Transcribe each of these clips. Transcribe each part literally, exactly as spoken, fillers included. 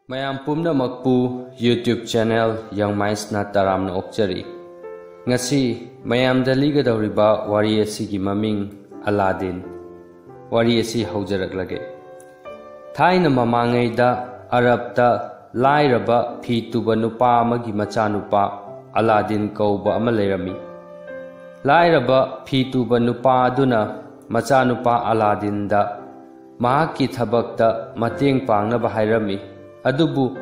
ꯃꯌꯥꯝ ꯄꯨꯝꯅꯃꯛꯄꯨ YouTube channel Young Mindsꯅ ꯇꯔꯥꯝꯅ ꯑꯣꯛꯆꯔꯤ꯫ ꯉꯁꯤ ꯃꯌꯥꯝꯗ ꯂꯤꯒꯗꯧꯔꯤꯕ ꯋꯥꯔꯤ ꯑꯁꯤꯒꯤ ꯃꯃꯤꯡ ꯑꯂꯥꯗꯤꯟ꯫ ꯋꯥꯔꯤ ꯑꯁꯤ ꯍꯧꯖꯔꯛꯂꯒꯦ꯫ ꯊꯥꯏꯅ ꯃꯃꯥꯡꯉꯩꯗ ꯑꯔꯕꯇ ꯂꯥꯏꯔꯕ ꯐꯤ ꯇꯨꯕ ꯅꯨꯄꯥ ꯑꯃꯒꯤ ꯃꯆꯥꯅꯨꯄꯥ ꯑꯂꯥꯗꯤꯟ ꯀꯧꯕ ꯑꯃ ꯂꯩꯔꯝꯃꯤ꯫ ꯂꯥꯏꯔꯕ ꯐꯤ ꯇꯨꯕ ꯅꯨꯄꯥ ꯑꯗꯨꯅ ꯃꯆꯥꯅꯨꯄꯥ ꯑꯂꯥꯗꯤꯟꯗ ꯃꯍꯥꯛꯀꯤ ꯊꯕꯛꯇ ꯃꯇꯦꯡ ꯄꯥꯡꯅꯕ ꯍꯥꯏꯔꯝꯃꯤ꯫ ꯑꯗꯨꯕꯨ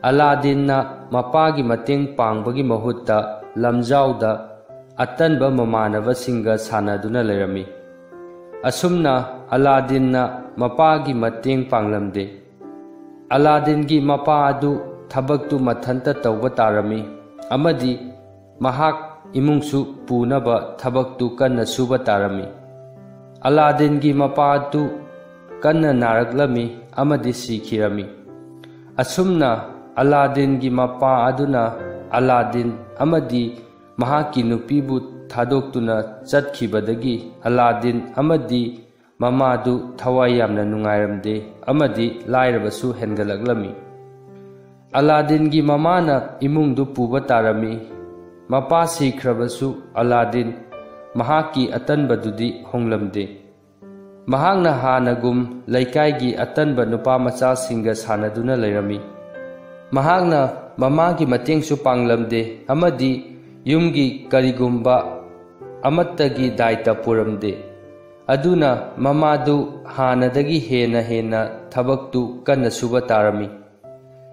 ꯑꯂꯥꯗꯤꯟꯅ ꯃꯄꯥꯒꯤ ꯃꯇꯦꯡ ꯄꯥꯡꯕꯒꯤ ꯃꯍꯨꯠꯇ ꯂꯝꯖꯥꯎꯗ ꯑꯇꯟꯕ ꯃꯃꯥꯟꯅꯕꯁꯤꯡꯒ ꯁꯥꯟꯅꯗꯨꯅ ꯂꯩꯔꯝꯃꯤ꯫ ꯑꯁꯨꯝꯅ ꯑꯂꯥꯗꯤꯟꯅ ꯃꯄꯥꯒꯤ ꯃꯇꯦꯡ ꯄꯥꯡꯂꯝꯗꯦ꯫ ꯑꯂꯥꯗꯤꯟꯒꯤ ꯃꯄꯥ ꯑꯗꯨ ꯊꯕꯛꯇꯨ ꯃꯊꯟꯇ ꯇꯧꯕ ꯇꯥꯔꯝꯃꯤ ꯑꯃꯗꯤ ꯃꯍꯥꯛ ꯏꯃꯨꯡꯁꯨ ꯄꯨꯅꯕ ꯊꯕꯛꯇꯨ ꯀꯟꯅ ꯁꯨꯕ ꯇꯥꯔꯝꯃꯤ꯫ ꯑꯂꯥꯗꯤꯟꯒꯤ ꯃꯄꯥ ꯑꯗꯨ ꯀꯟꯅ ꯅꯥꯔꯛꯂꯝꯃꯤ ꯑꯃꯗꯤ ꯁꯤꯈꯤꯔꯝꯃꯤ꯫ ꯑꯁꯨꯝꯅ ꯑꯂꯥꯗꯤꯟꯒꯤ ꯃꯄꯥ ꯑꯗꯨꯅ ꯑꯂꯥꯗꯤꯟ ꯑꯃꯗꯤ ꯃꯍꯥꯛꯀꯤ ꯅꯨꯄꯤꯕꯨ ꯊꯥꯗꯣꯛꯇꯨꯅ ꯆꯠꯈꯤꯕꯗꯒꯤ ꯑꯂꯥꯗꯤꯟ ꯑꯃꯗꯤ ꯃꯃꯥꯗꯨ ꯊꯋꯥꯏ ꯌꯥꯝꯅ ꯅꯨꯡꯉꯥꯏꯔꯝꯗꯦ ꯑꯃꯗꯤ ꯂꯥꯏꯔꯕꯁꯨ ꯍꯦꯟꯒꯠꯂꯛꯂꯝꯃꯤ꯫ ꯑꯂꯥꯗꯤꯟꯒꯤ ꯃꯃꯥꯅ ꯏꯃꯨꯡꯗꯨ ꯄꯨꯕ ꯇꯥꯔꯝꯃꯤ꯫ ꯃꯄꯥ ꯁꯤꯈ꯭ꯔꯕꯁꯨ ꯑꯂꯥꯗꯤꯟ ꯃꯍꯥꯛꯀꯤ ꯑꯇꯟꯕꯗꯨꯗꯤ ꯍꯣꯡꯂꯝꯗꯦ꯫ ꯃꯍꯥꯛꯅ ꯍꯥꯟꯅꯒꯨꯝ ꯂꯩꯀꯥꯏꯒꯤ ꯑꯇꯟꯕ ꯅꯨꯄꯥ ꯃꯆꯥꯁꯤꯡꯒ ꯁꯥꯟꯅꯗꯨꯅ ꯂꯩꯔꯝꯃꯤ꯫ ꯃꯍꯥꯛꯅ ꯃꯃꯥꯒꯤ ꯃꯇꯦꯡꯁꯨ ꯄꯥꯡꯂꯝꯗꯦ ꯑꯃꯗꯤ ꯌꯨꯝꯒꯤ ꯀꯔꯤꯒꯨꯝꯕ ꯑꯃꯠꯇꯒꯤ ꯗꯥꯏꯇ ꯄꯨꯔꯝꯗꯦ꯫ ꯑꯗꯨꯅ ꯃꯃꯥꯗꯨ ꯍꯥꯟꯅꯗꯒꯤ ꯍꯦꯟꯅ ꯍꯦꯟꯅ ꯊꯕꯛꯇꯨ ꯀꯟꯅ ꯁꯨꯕ ꯇꯥꯔꯝꯃꯤ꯫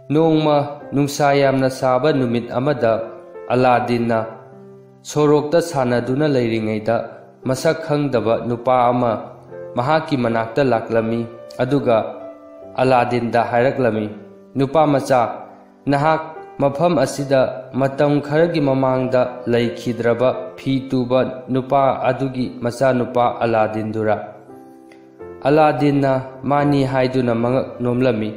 ꯅꯣꯡꯃ ꯅꯨꯡꯁꯥ ꯌꯥꯝꯅ ꯁꯥꯕ ꯅꯨꯃꯤꯠ ꯑꯃꯗ ꯑꯂꯥꯗꯤꯟꯅ ꯁꯣꯔꯣꯛꯇ ꯁꯥꯟꯅꯗꯨꯅ ꯂꯩꯔꯤꯉꯩꯗ ꯃꯁꯛ ꯈꯪꯗꯕ ꯅꯨꯄꯥ ꯑꯃ ꯃꯍꯥꯛꯀꯤ ꯃꯅꯥꯛꯇ ꯂꯥꯛꯂꯝꯃꯤ꯫ ꯑꯗꯨꯒ ꯑꯂꯥꯗꯤꯟꯗ ꯍꯥꯏꯔꯛꯂꯝꯃꯤ, "ꯅꯨꯄꯥ ꯃꯆꯥ, ꯅꯍꯥꯛ ꯃꯐꯝ ꯑꯁꯤꯗ ꯃꯇꯝ ꯈꯔꯒꯤ ꯃꯃꯥꯡꯗ ꯂꯩꯈꯤꯗ꯭ꯔꯕ ꯐꯤ ꯇꯨꯕ ꯅꯨꯄꯥ ꯑꯗꯨꯒꯤ ꯃꯆꯥꯅꯨꯄꯥ ꯑꯂꯥꯗꯤꯟꯗꯨꯔꯥ?" ꯑꯂꯥꯗꯤꯟꯅ ꯃꯥꯅꯤ ꯍꯥꯏꯗꯨꯅ ꯃꯉꯛ ꯅꯣꯝꯂꯝꯃꯤ꯫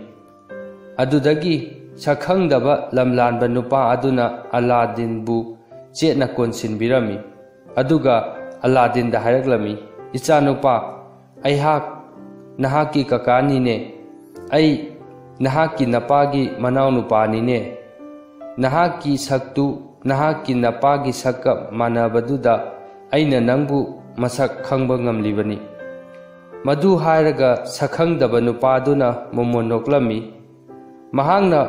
ꯑꯗꯨꯗꯒꯤ ꯁꯛꯈꯪꯗꯕ ꯂꯝꯂꯥꯟꯕ ꯅꯨꯄꯥ ꯑꯗꯨꯅ ꯑꯂꯥꯗꯤꯟꯕꯨ ꯆꯦꯠꯅ ꯀꯣꯟꯁꯤꯟꯕꯤꯔꯝꯃꯤ꯫ ꯑꯗꯨꯒ ꯑꯂꯥꯗꯤꯟꯗ ꯍꯥꯏꯔꯛꯂꯝꯃꯤ, "ꯏꯆꯥꯅꯨꯄꯥ, ꯑꯩꯍꯥꯛ ꯅꯍꯥꯛꯀꯤ ꯀꯀꯥꯅꯤꯅꯦ꯫ ꯑꯩ "ꯅꯍꯥꯛꯀꯤ ꯅꯄꯥꯒꯤ ꯃꯅꯥꯎꯅꯨꯄꯥꯅꯤꯅꯦ꯫ ꯅꯍꯥꯛꯀꯤ ꯁꯛꯇꯨ ꯅꯍꯥꯛꯀꯤ ꯅꯄꯥꯒꯤ ꯁꯛꯀ ꯃꯥꯟꯅꯕꯗꯨꯗ ꯑꯩꯅ ꯅꯪꯕꯨ ꯃꯁꯛ ꯈꯪꯕ ꯉꯝꯂꯤꯕꯅꯤ"꯫ ꯃꯗꯨ ꯍꯥꯏꯔꯒ ꯁꯛꯈꯪꯗꯕ ꯅꯨꯄꯥꯗꯨꯅ ꯃꯣꯃꯣꯟ ꯅꯣꯛꯂꯝꯃꯤ꯫ ꯃꯍꯥꯛꯅ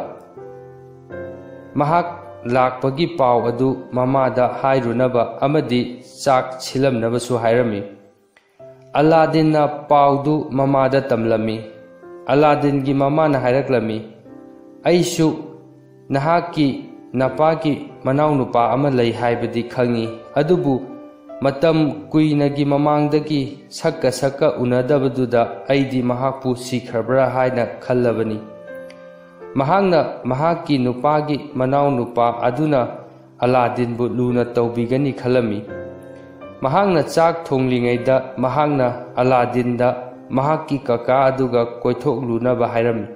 ꯃꯍꯥꯛ ꯂꯥꯛꯄꯒꯤ ꯄꯥꯎ ꯑꯗꯨ ꯃꯃꯥꯗ ꯍꯥꯏꯔꯨꯅꯕ ꯑꯃꯗꯤ ꯆꯥꯛ ꯁꯤꯜꯂꯝꯅꯕꯁꯨ ꯍꯥꯏꯔꯝꯃꯤ꯫ ꯑꯂꯥꯗꯤꯟꯅ ꯄꯥꯎꯗꯨ ꯃꯃꯥꯗ ꯇꯝꯂꯝꯃꯤ꯫ ꯑꯂꯥꯗꯤꯟꯒꯤ ꯃꯃꯥꯅ ꯍꯥꯏꯔꯛꯂꯝꯃꯤ, "ꯑꯩꯁꯨ ꯅꯍꯥꯛꯀꯤ ꯅꯄꯥꯒꯤ ꯃꯅꯥꯎꯅꯨꯄꯥ ꯑꯃ ꯂꯩ ꯍꯥꯏꯕꯗꯤ ꯈꯪꯏ, ꯑꯗꯨꯕꯨ ꯃꯇꯝ ꯀꯨꯏꯅꯒꯤ ꯃꯃꯥꯡꯗꯒꯤ ꯁꯛꯀ ꯁꯛꯀ ꯎꯅꯗꯕꯗꯨꯗ ꯑꯩꯗꯤ ꯃꯍꯥꯛꯄꯨ ꯁꯤꯈ꯭ꯔꯕ꯭ꯔꯥ ꯍꯥꯏꯅ ꯈꯜꯂꯕꯅꯤ"꯫ ꯃꯍꯥꯛꯅ ꯃꯍꯥꯛꯀꯤ ꯅꯨꯄꯥꯒꯤ ꯃꯅꯥꯎꯅꯨꯄꯥ ꯑꯗꯨꯅ ꯑꯂꯥꯗꯤꯟꯕꯨ ꯂꯨꯅ ꯇꯧꯕꯤꯒꯅꯤ ꯈꯜꯂꯝꯃꯤ꯫ ꯃꯍꯥꯛꯅ ꯆꯥꯛ ꯊꯣꯡꯂꯤꯉꯩꯗ ꯃꯍꯥꯛꯅ ꯑꯂꯥꯗꯤꯟꯗ ꯃꯍꯥꯛꯀꯤ ꯀꯀꯥ ꯑꯗꯨꯒ ꯀꯣꯏꯊꯣꯛꯂꯨꯅꯕ ꯍꯥꯏꯔꯝꯃꯤ꯫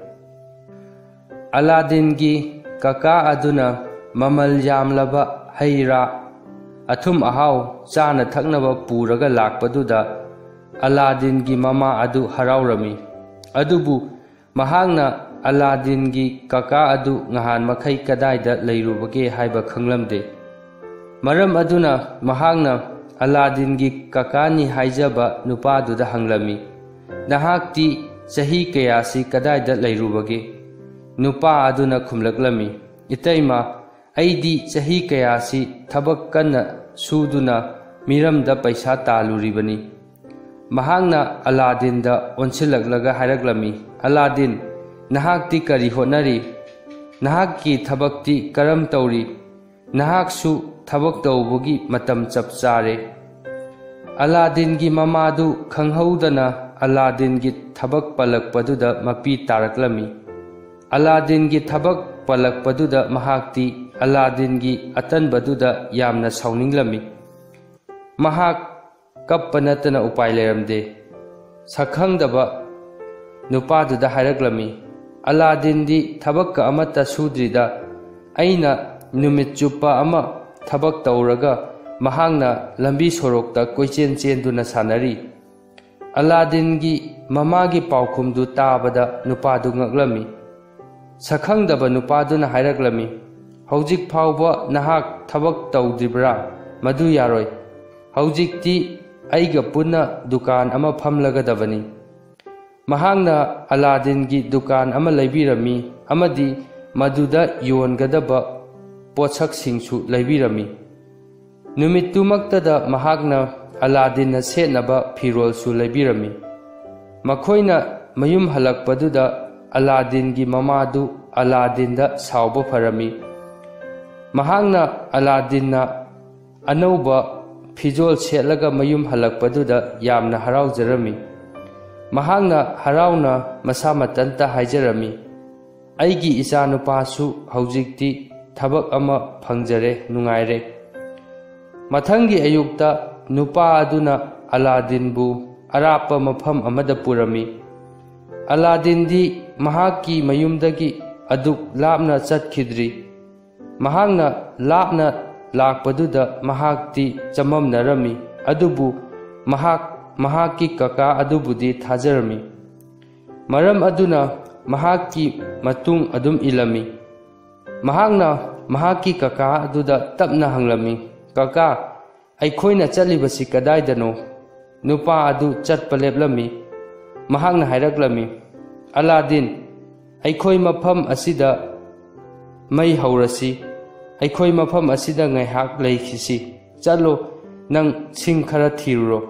ꯑꯂꯥꯗꯤꯟꯒꯤ ꯀꯀꯥ ꯑꯗꯨꯅ ꯃꯃꯜ ꯌꯥꯝꯂꯕ ꯍꯩ ꯔꯥ, ꯑꯊꯨꯝ ꯑꯍꯥꯎ, ꯆꯥꯅ ꯊꯛꯅꯕ ꯄꯨꯔꯒ ꯂꯥꯛꯄꯗꯨꯗ ꯑꯂꯥꯗꯤꯟꯒꯤ ꯃꯃꯥ ꯑꯗꯨ ꯍꯔꯥꯎꯔꯝꯃꯤ꯫ ꯑꯗꯨꯕꯨ ꯃꯍꯥꯛꯅ ꯑꯂꯥꯗꯤꯟꯒꯤ ꯀꯀꯥ ꯑꯗꯨ ꯉꯍꯥꯟ ꯃꯈꯩ ꯀꯗꯥꯏꯗ ꯂꯩꯔꯨꯕꯒꯦ ꯍꯥꯏꯕ ꯈꯪꯂꯝꯗꯦ꯫ ꯃꯔꯝ ꯑꯗꯨꯅ ꯃꯍꯥꯛꯅ ꯑꯂꯥꯗꯤꯟꯒꯤ ꯀꯀꯥꯅꯤ ꯍꯥꯏꯖꯕ ꯅꯨꯄꯥꯗꯨꯗ ꯍꯪꯂꯝꯃꯤ, "ꯅꯍꯥꯛꯇꯤ ꯆꯍꯤ ꯀꯌꯥꯁꯤ ꯀꯗꯥꯏꯗ ꯂꯩꯔꯨꯕꯒꯦ?" ꯅꯨꯄꯥ ꯑꯗꯨꯅ ꯈꯨꯝꯂꯛꯂꯝꯃꯤ, "ꯏꯇꯩꯃ, ꯑꯩꯗꯤ ꯆꯍꯤ ꯀꯌꯥꯁꯤ ꯊꯕꯛ ꯀꯟꯅ ꯁꯨꯗꯨꯅ ꯃꯤꯔꯝꯗ ꯄꯩꯁꯥ ꯇꯥꯜꯂꯨꯔꯤꯕꯅꯤ"꯫ ꯃꯍꯥꯛꯅ ꯑꯂꯥꯗꯤꯟꯗ ꯑꯣꯟꯁꯤꯜꯂꯛꯂꯒ ꯍꯥꯏꯔꯛꯂꯝꯃꯤ, "ꯑꯂꯥꯗꯤꯟ, ꯅꯍꯥꯛꯇꯤ ꯀꯔꯤ ꯍꯣꯠꯅꯔꯤ? ꯅꯍꯥꯛꯀꯤ ꯊꯕꯛꯇꯤ ꯀꯔꯝ ꯇꯧꯔꯤ? ꯅꯍꯥꯛꯁꯨ ꯊꯕꯛ ꯇꯧꯕꯒꯤ ꯃꯇꯝ ꯆꯞ ꯆꯥꯔꯦ"꯫ ꯑꯂꯥꯗꯤꯟꯒꯤ ꯃꯃꯥꯗꯨ ꯈꯪꯍꯧꯗꯅ ꯑꯂꯥꯗꯤꯟꯒꯤ ꯊꯕꯛ ꯄꯜꯂꯛꯄꯗꯨꯗ ꯃꯄꯤ ꯇꯥꯔꯛꯂꯝꯃꯤ꯫ ꯑꯂꯥꯗꯤꯟꯒꯤ ꯊꯕꯛ ꯄꯜꯂꯛꯄꯗꯨꯗ ꯃꯍꯥꯛꯇꯤ ꯑꯂꯥꯗꯤꯟꯒꯤ ꯑꯇꯟꯕꯗꯨꯗ ꯌꯥꯝꯅ ꯁꯥꯎꯅꯤꯡꯂꯝꯃꯤ꯫ ꯃꯍꯥꯛ ꯀꯞꯄ ꯅꯠꯇꯅ ꯎꯄꯥꯏ ꯂꯩꯔꯝꯗꯦ꯫ ꯁꯛꯈꯪꯗꯕ ꯅꯨꯄꯥꯗꯨꯗ ꯍꯥꯏꯔꯛꯂꯝꯃꯤ, "ꯑꯂꯥꯗꯤꯟꯗꯤ ꯊꯕꯛꯀ ꯑꯃꯠꯇ ꯁꯨꯗ꯭ꯔꯤꯗ, ꯑꯩꯅ ꯅꯨꯃꯤꯠ ꯆꯨꯞꯄ ꯑꯃ ꯊꯕꯛ ꯇꯧꯔꯒ ꯃꯍꯥꯛꯅ ꯂꯝꯕꯤ ꯁꯣꯔꯣꯛꯇ ꯀꯣꯏꯆꯦꯟ ꯆꯦꯟꯗꯨꯅ ꯁꯥꯟꯅꯔꯤ"꯫ ꯑꯂꯥꯗꯤꯟꯒꯤ ꯃꯃꯥꯒꯤ ꯄꯥꯎꯈꯨꯝꯗꯨ ꯇꯥꯕꯗ ꯅꯨꯄꯥꯗꯨ ꯉꯛꯂꯝꯃꯤ꯫ ꯁꯛꯈꯪꯗꯕ ꯅꯨꯄꯥꯗꯨꯅ ꯍꯥꯏꯔꯛꯂꯝꯃꯤ, "ꯍꯧꯖꯤꯛ ꯐꯥꯎꯕ ꯅꯍꯥꯛ ꯊꯕꯛ ꯇꯧꯗ꯭ꯔꯤꯕ꯭ꯔꯥ? ꯃꯗꯨ ꯌꯥꯔꯣꯏ꯫ ꯍꯧꯖꯤꯛꯇꯤ ꯑꯩꯒ ꯄꯨꯟꯅ ꯗꯨꯀꯥꯟ ꯑꯃ ꯐꯝꯂꯒꯗꯕꯅꯤ꯫" ꯃꯍꯥꯛꯅ ꯑꯂꯥꯗꯤꯟꯒꯤ ꯗꯨꯀꯥꯟ ꯑꯃ ꯂꯩꯕꯤꯔꯝꯃꯤ ꯑꯃꯗꯤ ꯃꯗꯨꯗ ꯌꯣꯟꯒꯗꯕ ꯄꯣꯠꯁꯛꯁꯤꯡꯁꯨ ꯂꯩꯕꯤꯔꯝꯃꯤ꯫ ꯅꯨꯃꯤꯠꯇꯨꯃꯛꯇꯗ ꯃꯍꯥꯛꯅ ꯑꯂꯥꯗꯤꯟꯅ ꯁꯦꯠꯅꯕ ꯐꯤꯔꯣꯜꯁꯨ ꯂꯩꯕꯤꯔꯝꯃꯤ꯫ ꯃꯈꯣꯏꯅ ꯃꯌꯨꯝ ꯍꯜꯂꯛꯄꯗꯨꯗ ꯑꯂꯥꯗꯤꯟꯒꯤ ꯃꯃꯥꯗꯨ ꯑꯂꯥꯗꯤꯟꯗ ꯁꯥꯎꯕ ꯐꯔꯝꯃꯤ꯫ ꯃꯍꯥꯛꯅ ꯑꯂꯥꯗꯤꯟꯅ ꯑꯅꯧꯕ ꯐꯤꯖꯣꯜ ꯁꯦꯠꯂꯒ ꯃꯌꯨꯝ ꯍꯜꯂꯛꯄꯗꯨꯗ ꯌꯥꯝꯅ ꯍꯔꯥꯎꯖꯔꯝꯃꯤ꯫ ꯃꯍꯥꯛꯅ ꯍꯔꯥꯎꯅ ꯃꯁꯥ ꯃꯊꯟꯇ ꯍꯥꯏꯖꯔꯝꯃꯤ, "ꯑꯩꯒꯤ ꯏꯆꯥꯅꯨꯄꯥꯁꯨ ꯍꯧꯖꯤꯛꯇꯤ ꯊꯕꯛ ꯑꯃ ꯐꯪꯖꯔꯦ, ꯅꯨꯡꯉꯥꯏꯔꯦ꯫" ꯃꯊꯪꯒꯤ ꯑꯌꯨꯛꯇ ꯅꯨꯄꯥ ꯑꯗꯨꯅ ꯑꯂꯥꯗꯤꯟꯕꯨ ꯑꯔꯥꯞꯄ ꯃꯐꯝ ꯑꯃꯗ ꯄꯨꯔꯝꯃꯤ꯫ ꯑꯂꯥꯗꯤꯟꯗꯤ ꯃꯍꯥꯛꯀꯤ ꯃꯌꯨꯝꯗꯒꯤ ꯑꯗꯨꯛ ꯂꯥꯞꯅ ꯆꯠꯈꯤꯗ꯭ꯔꯤ꯫ ꯃꯍꯥꯛꯅ ꯂꯥꯞꯅ ꯂꯥꯛꯄꯗꯨꯗ ꯃꯍꯥꯛꯇꯤ ꯆꯃꯝꯅꯔꯝꯃꯤ, ꯑꯗꯨꯕꯨ ꯃꯍꯥꯛ ꯃꯍꯥꯛꯀꯤ ꯀꯀꯥ ꯑꯗꯨꯕꯨꯗꯤ ꯊꯥꯖꯔꯝꯃꯤ꯫ ꯃꯔꯝ ꯑꯗꯨꯅ ꯃꯍꯥꯛꯀꯤ ꯃꯇꯨꯡ ꯑꯗꯨꯝ ꯏꯜꯂꯝꯃꯤ꯫ ꯃꯍꯥꯛꯅ ꯃꯍꯥꯛꯀꯤ ꯀꯀꯥ ꯑꯗꯨꯗ ꯇꯞꯅ ꯍꯪꯂꯝꯃꯤ, "ꯀꯀꯥ, ꯑꯩꯈꯣꯏꯅ ꯆꯠꯂꯤꯕꯁꯤ ꯀꯗꯥꯏꯗꯅꯣ?" ꯅꯨꯄꯥ ꯑꯗꯨ ꯆꯠꯄ ꯂꯦꯞꯂꯝꯃꯤ꯫ ꯃꯍꯥꯛꯅ ꯍꯥꯏꯔꯛꯂꯝꯃꯤ, "ꯑꯂꯥꯗꯤꯟ, ꯑꯩꯈꯣꯏ ꯃꯐꯝ ꯑꯁꯤꯗ ꯃꯩ ꯍꯧꯔꯁꯤ꯫ ꯑꯩꯈꯣꯏ ꯃꯐꯝ ꯑꯁꯤꯗ ꯉꯥꯏꯍꯥꯛ ꯂꯩꯈꯤꯁꯤ꯫ ꯆꯠꯂꯣ, ꯅꯪ ꯁꯤꯡ ꯈꯔ ꯊꯤꯔꯨꯔꯣ꯫"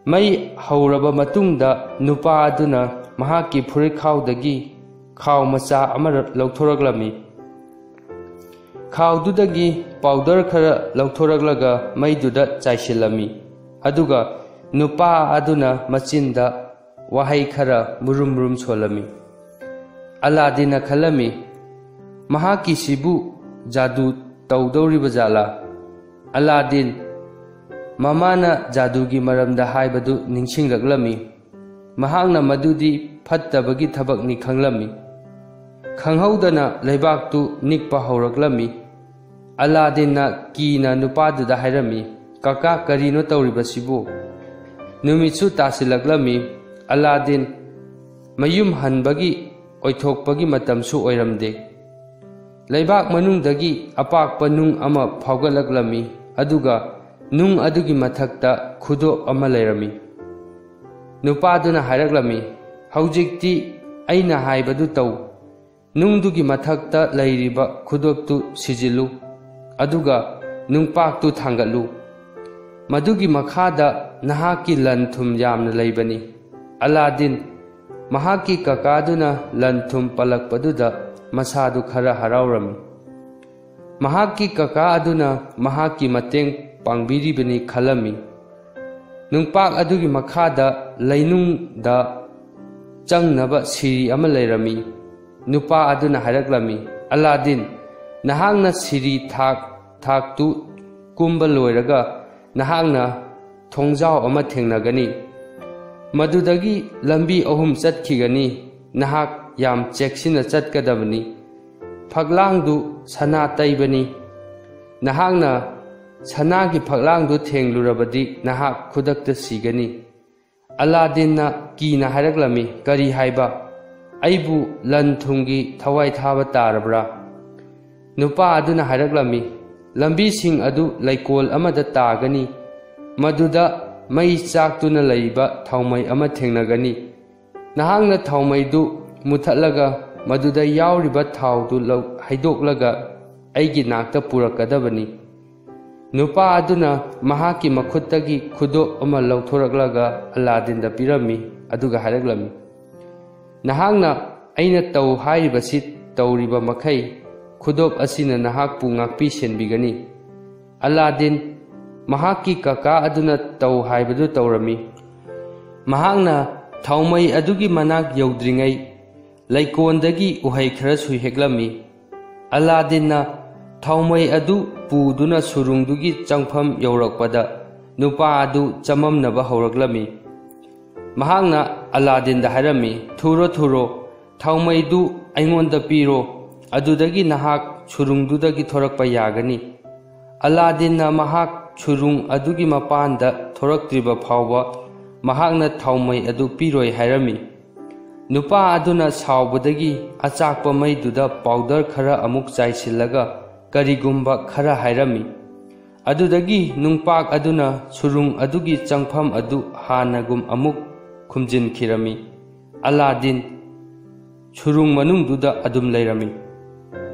ꯃꯩ ꯍꯧꯔꯕ ꯃꯇꯨꯡꯗ ꯅꯨꯄꯥ ꯑꯗꯨꯅ ꯃꯍꯥꯛꯀꯤ ꯐꯨꯔꯤꯠꯈꯥꯎꯗꯒꯤ ꯈꯥꯎ ꯃꯆꯥ ꯑꯃ ꯂꯧꯊꯣꯔꯛꯂꯝꯃꯤ꯫ ꯈꯥꯎꯗꯨꯗꯒꯤ ꯄꯥꯎꯗꯔ ꯈꯔ ꯂꯧꯊꯣꯔꯛꯂꯒ ꯃꯩꯗꯨꯗ ꯆꯥꯏꯁꯤꯜꯂꯝꯃꯤ꯫ ꯑꯗꯨꯒ ꯅꯨꯄꯥ ꯑꯗꯨꯅ ꯃꯆꯤꯟꯗ ꯋꯥꯍꯩ ꯈꯔ ꯃꯨꯔꯨꯝ ꯃꯨꯔꯨꯝ ꯁꯣꯜꯂꯝꯃꯤ꯫ ꯑꯂꯥꯗꯤꯟꯅ ꯈꯜꯂꯝꯃꯤ, "ꯃꯍꯥꯛꯀꯤꯁꯤꯕꯨ ꯖꯥꯗꯨ ꯇꯧꯗꯧꯔꯤꯕ ꯖꯥꯠꯂꯥ?" ꯑꯂꯥꯗꯤꯟ ꯃꯃꯥꯅ ꯖꯥꯗꯨꯒꯤ ꯃꯔꯝꯗ ꯍꯥꯏꯕꯗꯨ ꯅꯤꯡꯁꯤꯡꯂꯛꯂꯝꯃꯤ꯫ ꯃꯍꯥꯛꯅ ꯃꯗꯨꯗꯤ ꯐꯠꯇꯕꯒꯤ ꯊꯕꯛꯅꯤ ꯈꯪꯂꯝꯃꯤ꯫ ꯈꯪꯍꯧꯗꯅ ꯂꯩꯕꯥꯛꯇꯨ ꯅꯤꯛꯄ ꯍꯧꯔꯛꯂꯝꯃꯤ꯫ ꯑꯂꯥꯗꯤꯟꯅ ꯀꯤꯅ ꯅꯨꯄꯥꯗꯨꯗ ꯍꯥꯏꯔꯝꯃꯤ, "ꯀꯀꯥ, ꯀꯔꯤꯅꯣ ꯇꯧꯔꯤꯕꯁꯤꯕꯨ?" ꯅꯨꯃꯤꯠꯁꯨ ꯇꯥꯁꯤꯜꯂꯛꯂꯝꯃꯤ꯫ ꯑꯂꯥꯗꯤꯟ ꯃꯌꯨꯝ ꯍꯟꯕꯒꯤ ꯑꯣꯏꯊꯣꯛꯄꯒꯤ ꯃꯇꯝꯁꯨ ꯑꯣꯏꯔꯝꯗꯦ꯫ ꯂꯩꯕꯥꯛ ꯃꯅꯨꯡꯗꯒꯤ ꯑꯄꯥꯛꯄ ꯅꯨꯡ ꯑꯃ ꯐꯥꯎꯒꯠꯂꯛꯂꯝꯃꯤ, ꯑꯗꯨꯒ ꯅꯨꯡ ꯑꯗꯨꯒꯤ ꯃꯊꯛꯇ ꯈꯨꯗꯣꯞ ꯑꯃ ꯂꯩꯔꯝꯃꯤ꯫ ꯅꯨꯄꯥꯗꯨꯅ ꯍꯥꯏꯔꯛꯂꯝꯃꯤ, "ꯍꯧꯖꯤꯛꯇꯤ ꯑꯩꯅ ꯍꯥꯏꯕꯗꯨ ꯇꯧ꯫ ꯅꯨꯡꯗꯨꯒꯤ ꯃꯊꯛꯇ ꯂꯩꯔꯤꯕ ꯈꯨꯗꯣꯞꯇꯨ ꯁꯤꯖꯤꯜꯂꯨ, ꯑꯗꯨꯒ ꯅꯨꯡꯄꯥꯛꯇꯨ ꯊꯥꯡꯒꯠꯂꯨ꯫ ꯃꯗꯨꯒꯤ ꯃꯈꯥꯗ ꯅꯍꯥꯛꯀꯤ ꯂꯟ ꯊꯨꯝ ꯌꯥꯝꯅ ꯂꯩꯕꯅꯤ꯫" ꯑꯂꯥꯗꯤꯟ ꯃꯍꯥꯛꯀꯤ ꯀꯀꯥꯗꯨꯅ ꯂꯟ ꯊꯨꯝ ꯄꯜꯂꯛꯄꯗꯨꯗ ꯃꯁꯥꯗꯨ ꯈꯔ ꯍꯔꯥꯎꯔꯝꯃꯤ꯫ ꯃꯍꯥꯛꯀꯤ ꯀꯀꯥ ꯑꯗꯨꯅ ꯃꯍꯥꯛꯀꯤ ꯃꯇꯦꯡ ꯄꯥꯡꯕꯤꯔꯤꯕꯅꯤ ꯈꯜꯂꯝꯃꯤ꯫ ꯅꯨꯡꯄꯥꯛ ꯑꯗꯨꯒꯤ ꯃꯈꯥꯗ ꯂꯩꯅꯨꯡꯗ ꯆꯪꯅꯕ ꯁꯤꯔꯤ ꯑꯃ ꯂꯩꯔꯝꯃꯤ꯫ ꯅꯨꯄꯥ ꯑꯗꯨꯅ ꯍꯥꯏꯔꯛꯂꯝꯃꯤ, "ꯑꯂꯥꯗꯤꯟ, ꯅꯍꯥꯛꯅ ꯁꯤꯔꯤ ꯊꯥꯛ ꯊꯥꯛꯇꯨ ꯀꯨꯝꯕ ꯂꯣꯏꯔꯒ ꯅꯍꯥꯛꯅ ꯊꯣꯡꯖꯥꯎ ꯑꯃ ꯊꯦꯡꯅꯒꯅꯤ꯫ ꯃꯗꯨꯗꯒꯤ ꯂꯝꯕꯤ ꯑꯍꯨꯝ ꯆꯠꯈꯤꯒꯅꯤ꯫ ꯅꯍꯥꯛ ꯌꯥꯝ ꯆꯦꯛꯁꯤꯟꯅ ꯆꯠꯀꯗꯕꯅꯤ꯫ ꯐꯛꯂꯥꯡꯗꯨ ꯁꯅꯥ ꯇꯩꯕꯅꯤ꯫ ꯅꯍꯥꯛꯅ ꯁꯅꯥꯒꯤ ꯐꯛꯂꯥꯡꯗꯨ ꯊꯦꯡꯂꯨꯔꯕꯗꯤ ꯅꯍꯥꯛ ꯈꯨꯗꯛꯇ ꯁꯤꯒꯅꯤ꯫" ꯑꯂꯥꯗꯤꯟꯅ ꯀꯤꯅ ꯍꯥꯏꯔꯛꯂꯝꯃꯤ, "ꯀꯔꯤ ꯍꯥꯏꯕ? ꯑꯩꯕꯨ ꯂꯟ ꯊꯨꯝꯒꯤ ꯊꯋꯥꯏ ꯊꯥꯕ ꯇꯥꯔꯕ꯭ꯔꯥ?" ꯅꯨꯄꯥ ꯑꯗꯨꯅ ꯍꯥꯏꯔꯛꯂꯝꯃꯤ, "ꯂꯝꯕꯤꯁꯤꯡ ꯑꯗꯨ ꯂꯩꯀꯣꯜ ꯑꯃꯗ ꯇꯥꯒꯅꯤ꯫ ꯃꯗꯨꯗ ꯃꯩ ꯆꯥꯛꯇꯨꯅ ꯂꯩꯕ ꯊꯥꯎꯃꯩ ꯑꯃ ꯊꯦꯡꯅꯒꯅꯤ꯫ ꯅꯍꯥꯛꯅ ꯊꯥꯎꯃꯩꯗꯨ ꯃꯨꯊꯠꯂꯒ ꯃꯗꯨꯗ ꯌꯥꯎꯔꯤꯕ ꯊꯥꯎꯗꯨ ꯂꯧ-, ꯍꯩꯗꯣꯛꯂꯒ ꯑꯩꯒꯤ ꯅꯥꯛꯇ ꯄꯨꯔꯛꯀꯗꯕꯅꯤ꯫" ꯅꯨꯄꯥ ꯑꯗꯨꯅ ꯃꯍꯥꯛꯀꯤ ꯃꯈꯨꯠꯇꯒꯤ ꯈꯨꯗꯣꯞ ꯑꯃ ꯂꯧꯊꯣꯔꯛꯂꯒ ꯑꯂꯥꯗꯤꯟꯗ ꯄꯤꯔꯝꯃꯤ, ꯑꯗꯨꯒ ꯍꯥꯏꯔꯛꯂꯝꯃꯤ, "ꯅꯍꯥꯛꯅ ꯑꯩꯅ ꯇꯧ ꯍꯥꯏꯔꯤꯕꯁꯤ ꯇꯧꯔꯤꯕ ꯃꯈꯩ, ꯈꯨꯗꯣꯞ ꯑꯁꯤꯅ ꯅꯍꯥꯛꯄꯨ ꯉꯥꯛꯄꯤ ꯁꯦꯟꯕꯤꯒꯅꯤ꯫" ꯑꯂꯥꯗꯤꯟ ꯃꯍꯥꯛꯀꯤ ꯀꯀꯥ ꯑꯗꯨꯅ ꯇꯧ ꯍꯥꯏꯕꯗꯨ ꯇꯧꯔꯝꯃꯤ꯫ ꯃꯍꯥꯛꯅ ꯊꯥꯎꯃꯩ ꯑꯗꯨꯒꯤ ꯃꯅꯥꯛ ꯌꯧꯗ꯭ꯔꯤꯉꯩ ꯂꯩꯀꯣꯟꯗꯒꯤ ꯎꯍꯩ ꯈꯔꯁꯨ ꯍꯦꯛꯂꯝꯃꯤ꯫ ꯑꯂꯥꯗꯤꯟꯅ ꯊꯥꯎꯃꯩ ꯑꯗꯨ ꯄꯨꯗꯨꯅ ꯁꯨꯔꯨꯡꯗꯨꯒꯤ ꯆꯪꯐꯝ ꯌꯧꯔꯛꯄꯗ ꯅꯨꯄꯥ ꯑꯗꯨ ꯆꯃꯝꯅꯕ ꯍꯧꯔꯛꯂꯝꯃꯤ꯫ ꯃꯍꯥꯛꯅ ꯑꯂꯥꯗꯤꯟꯗ ꯍꯥꯏꯔꯝꯃꯤ, "ꯊꯨꯔꯣ, ꯊꯨꯔꯣ, ꯊꯥꯎꯃꯩꯗꯨ ꯑꯩꯉꯣꯟꯗ ꯄꯤꯔꯣ, ꯑꯗꯨꯗꯒꯤ ꯅꯍꯥꯛ ꯁꯨꯔꯨꯡꯗꯨꯗꯒꯤ ꯊꯣꯔꯛꯄ ꯌꯥꯒꯅꯤ꯫" ꯑꯂꯥꯗꯤꯟꯅ ꯃꯍꯥꯛ ꯁꯨꯔꯨꯡ ꯑꯗꯨꯒꯤ ꯃꯄꯥꯟꯗ ꯊꯣꯔꯛꯇ꯭ꯔꯤꯕ ꯐꯥꯎꯕ ꯃꯍꯥꯛꯅ ꯊꯥꯎꯃꯩ ꯑꯗꯨ ꯄꯤꯔꯣꯏ ꯍꯥꯏꯔꯝꯃꯤ꯫ ꯅꯨꯄꯥ ꯑꯗꯨꯅ ꯁꯥꯎꯕꯗꯒꯤ ꯑꯆꯥꯛꯄ ꯃꯩꯗꯨꯗ ꯄꯥꯎꯗꯔ ꯈꯔ ꯑꯃꯨꯛ ꯆꯥꯏꯁꯤꯜꯂꯒ ꯀꯔꯤꯒꯨꯝꯕ ꯈꯔ ꯍꯥꯏꯔꯝꯃꯤ꯫ ꯑꯗꯨꯗꯒꯤ ꯅꯨꯡꯄꯥꯛ ꯑꯗꯨꯅ ꯁꯨꯔꯨꯡ ꯑꯗꯨꯒꯤ ꯆꯪꯐꯝ ꯑꯗꯨ ꯍꯥꯟꯅꯒꯨꯝ ꯑꯃꯨꯛ ꯈꯨꯝꯖꯤꯟꯈꯤꯔꯝꯃꯤ꯫ ꯑꯂꯥꯗꯤꯟ ꯁꯨꯔꯨꯡ ꯃꯅꯨꯡꯗꯨꯗ ꯑꯗꯨꯝ ꯂꯩꯔꯝꯃꯤ꯫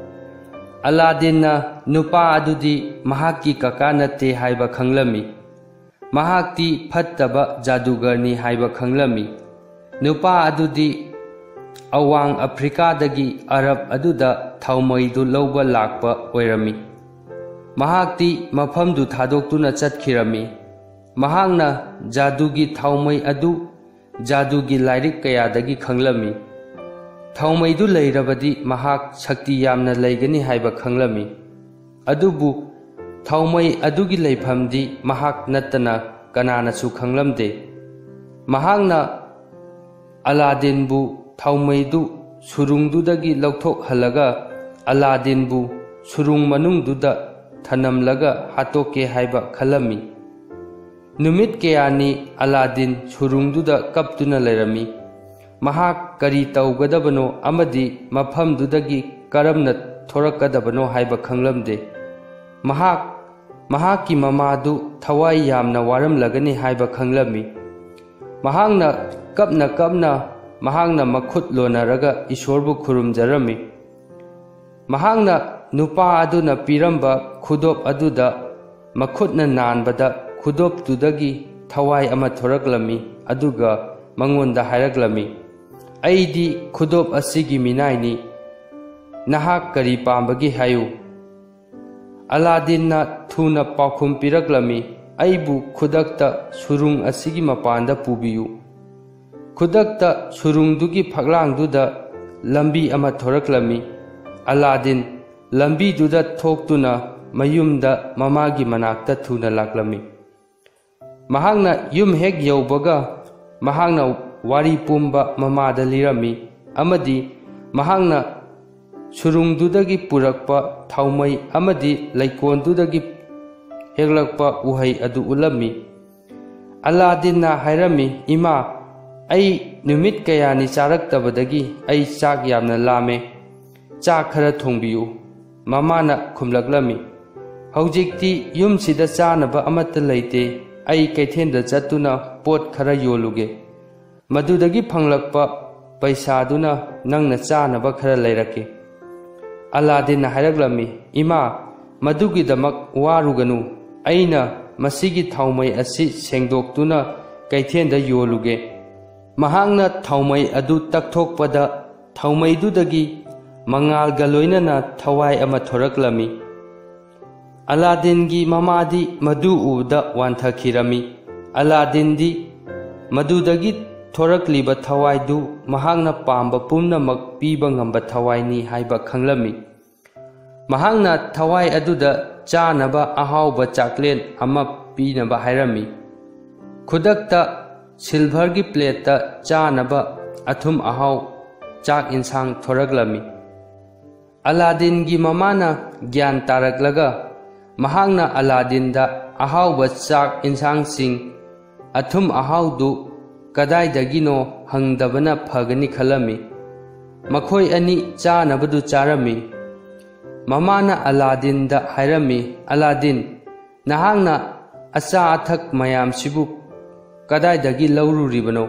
ꯑꯂꯥꯗꯤꯟꯅ ꯅꯨꯄꯥ ꯑꯗꯨꯗꯤ ꯃꯍꯥꯛꯀꯤ ꯀꯀꯥ ꯅꯠꯇꯦ ꯍꯥꯏꯕ ꯈꯪꯂꯝꯃꯤ꯫ ꯃꯍꯥꯛꯇꯤ ꯐꯠꯇꯕ ꯖꯥꯗꯨꯒꯔꯅꯤ ꯍꯥꯏꯕ ꯈꯪꯂꯝꯃꯤ꯫ ꯅꯨꯄꯥ ꯑꯗꯨꯗꯤ ꯑꯋꯥꯡ ꯑꯐ꯭ꯔꯤꯀꯥꯗꯒꯤ ꯑꯔꯕ ꯑꯗꯨꯗ ꯊꯥꯎꯃꯩꯗꯨ ꯂꯧꯕ ꯂꯥꯛꯄ ꯑꯣꯏꯔꯝꯃꯤ꯫ ꯃꯍꯥꯛꯇꯤ ꯃꯐꯝꯗꯨ ꯊꯥꯗꯣꯛꯇꯨꯅ ꯆꯠꯈꯤꯔꯝꯃꯤ꯫ ꯃꯍꯥꯛꯅ ꯖꯥꯗꯨꯒꯤ ꯊꯥꯎꯃꯩ ꯑꯗꯨ ꯖꯥꯗꯨꯒꯤ ꯂꯥꯏꯔꯤꯛ ꯀꯌꯥꯗꯒꯤ ꯈꯪꯂꯝꯃꯤ꯫ ꯊꯥꯎꯃꯩꯗꯨ ꯂꯩꯔꯕꯗꯤ ꯃꯍꯥꯛ ꯁꯛꯇꯤ ꯌꯥꯝꯅ ꯂꯩꯒꯅꯤ ꯍꯥꯏꯕ ꯈꯪꯂꯝꯃꯤ꯫ ꯑꯗꯨꯕꯨ ꯊꯥꯎꯃꯩ ꯑꯗꯨꯒꯤ ꯂꯩꯐꯝꯗꯤ ꯃꯍꯥꯛ ꯅꯠꯇꯅ ꯀꯅꯥꯅꯁꯨ ꯈꯪꯂꯝꯗꯦ꯫ ꯃꯍꯥꯛꯅ ꯑꯂꯥꯗꯤꯟꯕꯨ ꯊꯥꯎꯃꯩꯗꯨ ꯁꯨꯔꯨꯡꯗꯨꯗꯒꯤ ꯂꯧꯊꯣꯛꯍꯜꯂꯒ ꯑꯂꯥꯗꯤꯟꯕꯨ ꯁꯨꯔꯨꯡ ꯃꯅꯨꯡꯗꯨꯗ ꯊꯅꯝꯂꯒ ꯍꯥꯠꯇꯣꯛꯀꯦ ꯍꯥꯏꯕ ꯈꯜꯂꯝꯃꯤ꯫ ꯅꯨꯃꯤꯠ ꯀꯌꯥꯅꯤ ꯑꯂꯥꯗꯤꯟ ꯁꯨꯔꯨꯡꯗꯨꯗ ꯀꯞꯇꯨꯅ ꯂꯩꯔꯝꯃꯤ꯫ ꯃꯍꯥꯛ ꯀꯔꯤ ꯇꯧꯒꯗꯕꯅꯣ ꯑꯃꯗꯤ ꯃꯐꯝꯗꯨꯗꯒꯤ ꯀꯔꯝꯅ ꯊꯣꯔꯛꯀꯗꯕꯅꯣ ꯍꯥꯏꯕ ꯈꯪꯂꯝꯗꯦ꯫ ꯃꯍꯥꯛ ꯃꯍꯥꯛꯀꯤ ꯃꯃꯥꯗꯨ ꯊꯋꯥꯏ ꯌꯥꯝꯅ ꯋꯥꯔꯝꯂꯒꯅꯤ ꯍꯥꯏꯕ ꯈꯪꯂꯝꯃꯤ꯫ ꯃꯍꯥꯛꯅ ꯀꯞꯅ ꯀꯞꯅ ꯃꯍꯥꯛꯅ ꯃꯈꯨꯠ ꯂꯣꯟꯅꯔꯒ ꯏꯁꯣꯔꯕꯨ ꯈꯨꯔꯨꯝꯖꯔꯝꯃꯤ꯫ ꯃꯍꯥꯛꯅ ꯅꯨꯄꯥ ꯑꯗꯨꯅ ꯄꯤꯔꯝꯕ ꯈꯨꯗꯣꯞ ꯑꯗꯨꯗ ꯃꯈꯨꯠꯅ ꯅꯥꯟꯕꯗ ꯈꯨꯗꯣꯞꯇꯨꯗꯒꯤ ꯊꯋꯥꯏ ꯑꯃ ꯊꯣꯔꯛꯂꯝꯃꯤ, ꯑꯗꯨꯒ ꯃꯉꯣꯟꯗ ꯍꯥꯏꯔꯛꯂꯝꯃꯤ, "ꯑꯩꯗꯤ ꯈꯨꯗꯣꯞ ꯑꯁꯤꯒꯤ ꯃꯤꯅꯥꯏꯅꯤ꯫ ꯅꯍꯥꯛ ꯀꯔꯤ ꯄꯥꯝꯕꯒꯦ ꯍꯥꯏꯌꯨ?" ꯑꯂꯥꯗꯤꯟꯅ ꯊꯨꯅ ꯄꯥꯎꯈꯨꯝ ꯄꯤꯔꯛꯂꯝꯃꯤ, "ꯑꯩꯕꯨ ꯈꯨꯗꯛꯇ ꯁꯨꯔꯨꯡ ꯑꯁꯤꯒꯤ ꯃꯄꯥꯟꯗ ꯄꯨꯕꯤꯌꯨ꯫" ꯈꯨꯗꯛꯇ ꯁꯨꯔꯨꯡꯗꯨꯒꯤ ꯐꯛꯂꯥꯡꯗꯨꯗ ꯂꯝꯕꯤ ꯑꯃ ꯊꯣꯔꯛꯂꯝꯃꯤ꯫ ꯑꯂꯥꯗꯤꯟ ꯂꯝꯕꯤꯗꯨꯗ ꯊꯣꯛꯇꯨꯅ ꯃꯌꯨꯝꯗ ꯃꯃꯥꯒꯤ ꯃꯅꯥꯛꯇ ꯊꯨꯅ ꯂꯥꯛꯂꯝꯃꯤ꯫ ꯃꯍꯥꯛꯅ ꯌꯨꯝ ꯍꯦꯛ ꯌꯧꯕꯒ ꯃꯍꯥꯛꯅ ꯋꯥꯔꯤ ꯄꯨꯝꯕ ꯃꯃꯥꯗ ꯂꯤꯔꯝꯃꯤ, ꯑꯃꯗꯤ ꯃꯍꯥꯛꯅ ꯁꯨꯔꯨꯡꯗꯨꯗꯒꯤ ꯄꯨꯔꯛꯄ ꯊꯥꯎꯃꯩ ꯑꯃꯗꯤ ꯂꯩꯀꯣꯜꯗꯨꯗꯒꯤ ꯍꯦꯛꯂꯛꯄ ꯎꯍꯩ ꯑꯗꯨ ꯎꯠꯂꯝꯃꯤ꯫ ꯑꯂꯥꯗꯤꯟꯅ ꯍꯥꯏꯔꯝꯃꯤ, "ꯏꯃꯥ, "ꯑꯩ ꯅꯨꯃꯤꯠ ꯀꯌꯥꯅꯤ ꯆꯥꯔꯛꯇꯕꯗꯒꯤ ꯑꯩ ꯆꯥꯛ ꯌꯥꯝꯅ ꯂꯥꯝꯃꯦ꯫ ꯆꯥꯛ ꯈꯔ ꯊꯣꯡꯕꯤꯌꯨ꯫" ꯃꯃꯥꯅ ꯈꯨꯝꯂꯛꯂꯝꯃꯤ, "ꯍꯧꯖꯤꯛꯇꯤ ꯌꯨꯝꯁꯤꯗ ꯆꯥꯅꯕ ꯑꯃꯠꯇ ꯂꯩꯇꯦ꯫ ꯑꯩ ꯀꯩꯊꯦꯜꯗ ꯆꯠꯇꯨꯅ ꯄꯣꯠ ꯈꯔ ꯌꯣꯜꯂꯨꯒꯦ꯫ ꯃꯗꯨꯗꯒꯤ ꯐꯪꯂꯛꯄ ꯄꯩꯁꯥꯗꯨꯅ ꯅꯪꯅ ꯆꯥꯅꯕ ꯈꯔ ꯂꯩꯔꯛꯀꯦ꯫" ꯑꯂꯥꯗꯤꯟꯅ ꯍꯥꯏꯔꯛꯂꯝꯃꯤ, "ꯏꯃꯥ, ꯃꯗꯨꯒꯤꯗꯃꯛ ꯋꯥꯔꯨꯒꯅꯨ꯫ ꯑꯩꯅ ꯃꯁꯤꯒꯤ ꯊꯥꯎꯃꯩ ꯑꯁꯤ ꯁꯦꯡꯗꯣꯛꯇꯨꯅ ꯀꯩꯊꯦꯜꯗ ꯌꯣꯜꯂꯨꯒꯦ꯫ ꯃꯍꯥꯛꯅ ꯊꯥꯎꯃꯩ ꯑꯗꯨ ꯇꯛꯊꯣꯛꯄꯗ ꯊꯥꯎꯃꯩꯗꯨꯗꯒꯤ ꯃꯉꯥꯜꯒ ꯂꯣꯏꯅꯅ ꯊꯋꯥꯏ ꯑꯃ ꯊꯣꯔꯛꯂꯝꯃꯤ꯫" ꯑꯂꯥꯗꯤꯟꯒꯤ ꯃꯃꯥꯗꯤ ꯃꯗꯨ ꯎꯕꯗ ꯋꯥꯟꯊꯈꯤꯔꯝꯃꯤ꯫ ꯑꯂꯥꯗꯤꯟꯗꯤ ꯃꯗꯨꯗꯒꯤ ꯊꯣꯔꯛꯂꯤꯕ ꯊꯋꯥꯏꯗꯨ ꯃꯍꯥꯛꯅ ꯄꯥꯝꯕ ꯄꯨꯝꯅꯃꯛ ꯄꯤꯕ ꯉꯝꯕ ꯊꯋꯥꯏꯅꯤ ꯍꯥꯏꯕ ꯈꯪꯂꯝꯃꯤ꯫ ꯃꯍꯥꯛꯅ ꯊꯋꯥꯏ ꯑꯗꯨꯗ ꯆꯥꯅꯕ ꯑꯍꯥꯎꯕ ꯆꯥꯛꯂꯦꯟ ꯑꯃ ꯄꯤꯅꯕ ꯍꯥꯏꯔꯝꯃꯤ꯫ ꯈꯨꯗꯛꯇ ꯁꯤꯜꯚꯔꯒꯤ ꯄ꯭ꯂꯦꯠꯇ ꯆꯥꯅꯕ ꯑꯊꯨꯝ ꯑꯍꯥꯎ ꯆꯥꯛ ꯏꯟꯁꯥꯡ ꯊꯣꯔꯛꯂꯝꯃꯤ꯫ ꯑꯂꯥꯗꯤꯟꯒꯤ ꯃꯃꯥꯅ ꯒ꯭ꯌꯥꯟ ꯇꯥꯔꯛꯂꯒ ꯃꯍꯥꯛꯅ ꯑꯂꯥꯗꯤꯟꯗ ꯑꯍꯥꯎꯕ ꯆꯥꯛ ꯏꯟꯁꯥꯡꯁꯤꯡ, ꯑꯊꯨꯝ ꯑꯍꯥꯎꯗꯨ ꯀꯗꯥꯏꯗꯒꯤꯅꯣ ꯍꯪꯗꯕꯅ ꯐꯒꯅꯤ ꯈꯜꯂꯝꯃꯤ꯫ ꯃꯈꯣꯏ ꯑꯅꯤ ꯆꯥꯅꯕꯗꯨ ꯆꯥꯔꯝꯃꯤ꯫ ꯃꯃꯥꯅ ꯑꯂꯥꯗꯤꯟꯗ ꯍꯥꯏꯔꯝꯃꯤ, "ꯑꯂꯥꯗꯤꯟ, ꯅꯍꯥꯛꯅ ꯑꯆꯥ ꯑꯊꯛ ꯃꯌꯥꯝꯁꯤꯕꯨ ꯀꯗꯥꯏꯗꯒꯤ ꯂꯧꯔꯨꯔꯤꯕꯅꯣ?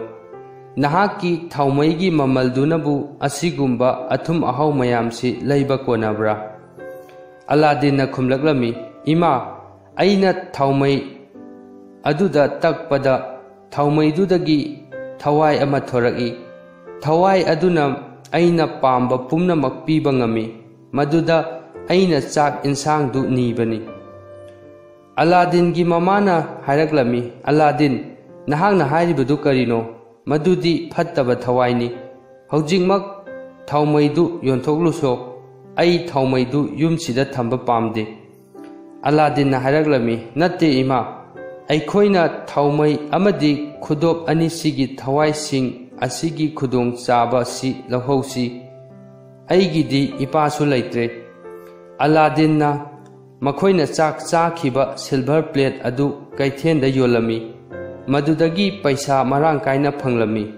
ꯅꯍꯥꯛꯀꯤ ꯊꯥꯎꯃꯩꯒꯤ ꯃꯃꯜꯗꯨꯅꯕꯨ ꯑꯁꯤꯒꯨꯝꯕ ꯑꯊꯨꯝ ꯑꯍꯥꯎ ꯃꯌꯥꯝꯁꯤ ꯂꯩꯕ ꯀꯣꯟꯅꯕ꯭ꯔꯥ?" ꯑꯂꯥꯗꯤꯟꯅ ꯈꯨꯝꯂꯛꯂꯝꯃꯤ, "ꯏꯃꯥ, ꯑꯩꯅ ꯊꯥꯎꯃꯩ ꯑꯗꯨꯗ ꯇꯛꯄꯗ ꯊꯥꯎꯃꯩꯗꯨꯗꯒꯤ ꯊꯋꯥꯏ ꯑꯃ ꯊꯣꯔꯛꯏ꯫ ꯊꯋꯥꯏ ꯑꯗꯨꯅ ꯑꯩꯅ ꯄꯥꯝꯕ ꯄꯨꯝꯅꯃꯛ ꯄꯤꯕ ꯉꯝꯃꯤ꯫ ꯃꯗꯨꯗ ꯑꯩꯅ ꯆꯥꯛ ꯏꯟꯁꯥꯡꯗꯨ ꯅꯤꯕꯅꯤ꯫" ꯑꯂꯥꯗꯤꯟꯒꯤ ꯃꯃꯥꯅ ꯍꯥꯏꯔꯛꯂꯝꯃꯤ, "ꯑꯂꯥꯗꯤꯟ, ꯅꯍꯥꯛꯅ ꯍꯥꯏꯔꯤꯕꯗꯨ ꯀꯔꯤꯅꯣ? ꯃꯗꯨꯗꯤ ꯐꯠꯇꯕ ꯊꯋꯥꯏꯅꯤ꯫ ꯍꯧꯖꯤꯛꯃꯛ ꯊꯥꯎꯃꯩꯗꯨ ꯌꯣꯟꯊꯣꯛꯂꯨꯁꯣ꯫ ꯑꯩ ꯊꯥꯎꯃꯩꯗꯨ ꯌꯨꯝꯁꯤꯗ ꯊꯝꯕ ꯄꯥꯝꯗꯦ꯫" ꯑꯂꯥꯗꯤꯟꯅ ꯍꯥꯏꯔꯛꯂꯝꯃꯤ, "ꯅꯠꯇꯦ ꯏꯃꯥ, ꯑꯩꯈꯣꯏꯅ ꯊꯥꯎꯃꯩ ꯑꯃꯗꯤ ꯈꯨꯗꯣꯞ ꯑꯅꯤꯁꯤꯒꯤ ꯊꯋꯥꯏꯁꯤꯡ ꯑꯁꯤꯒꯤ ꯈꯨꯗꯣꯡꯆꯥꯕ ꯑꯁꯤ ꯂꯧꯍꯧꯁꯤ꯫ ꯑꯩꯒꯤꯗꯤ ꯏꯄꯥꯁꯨ ꯂꯩꯇ꯭ꯔꯦ꯫" ꯑꯂꯥꯗꯤꯟꯅ ꯃꯈꯣꯏꯅ ꯆꯥꯛ ꯆꯥꯈꯤꯕ ꯁꯤꯜꯚꯔ ꯄ꯭ꯂꯦꯠ ꯑꯗꯨ ꯀꯩꯊꯦꯜꯗ ꯌꯣꯜꯂꯝꯃꯤ꯫ ꯃꯗꯨꯗꯒꯤ ꯄꯩꯁꯥ ꯃꯔꯥꯡ ꯀꯥꯏꯅ ꯐꯪꯂꯝꯃꯤ꯫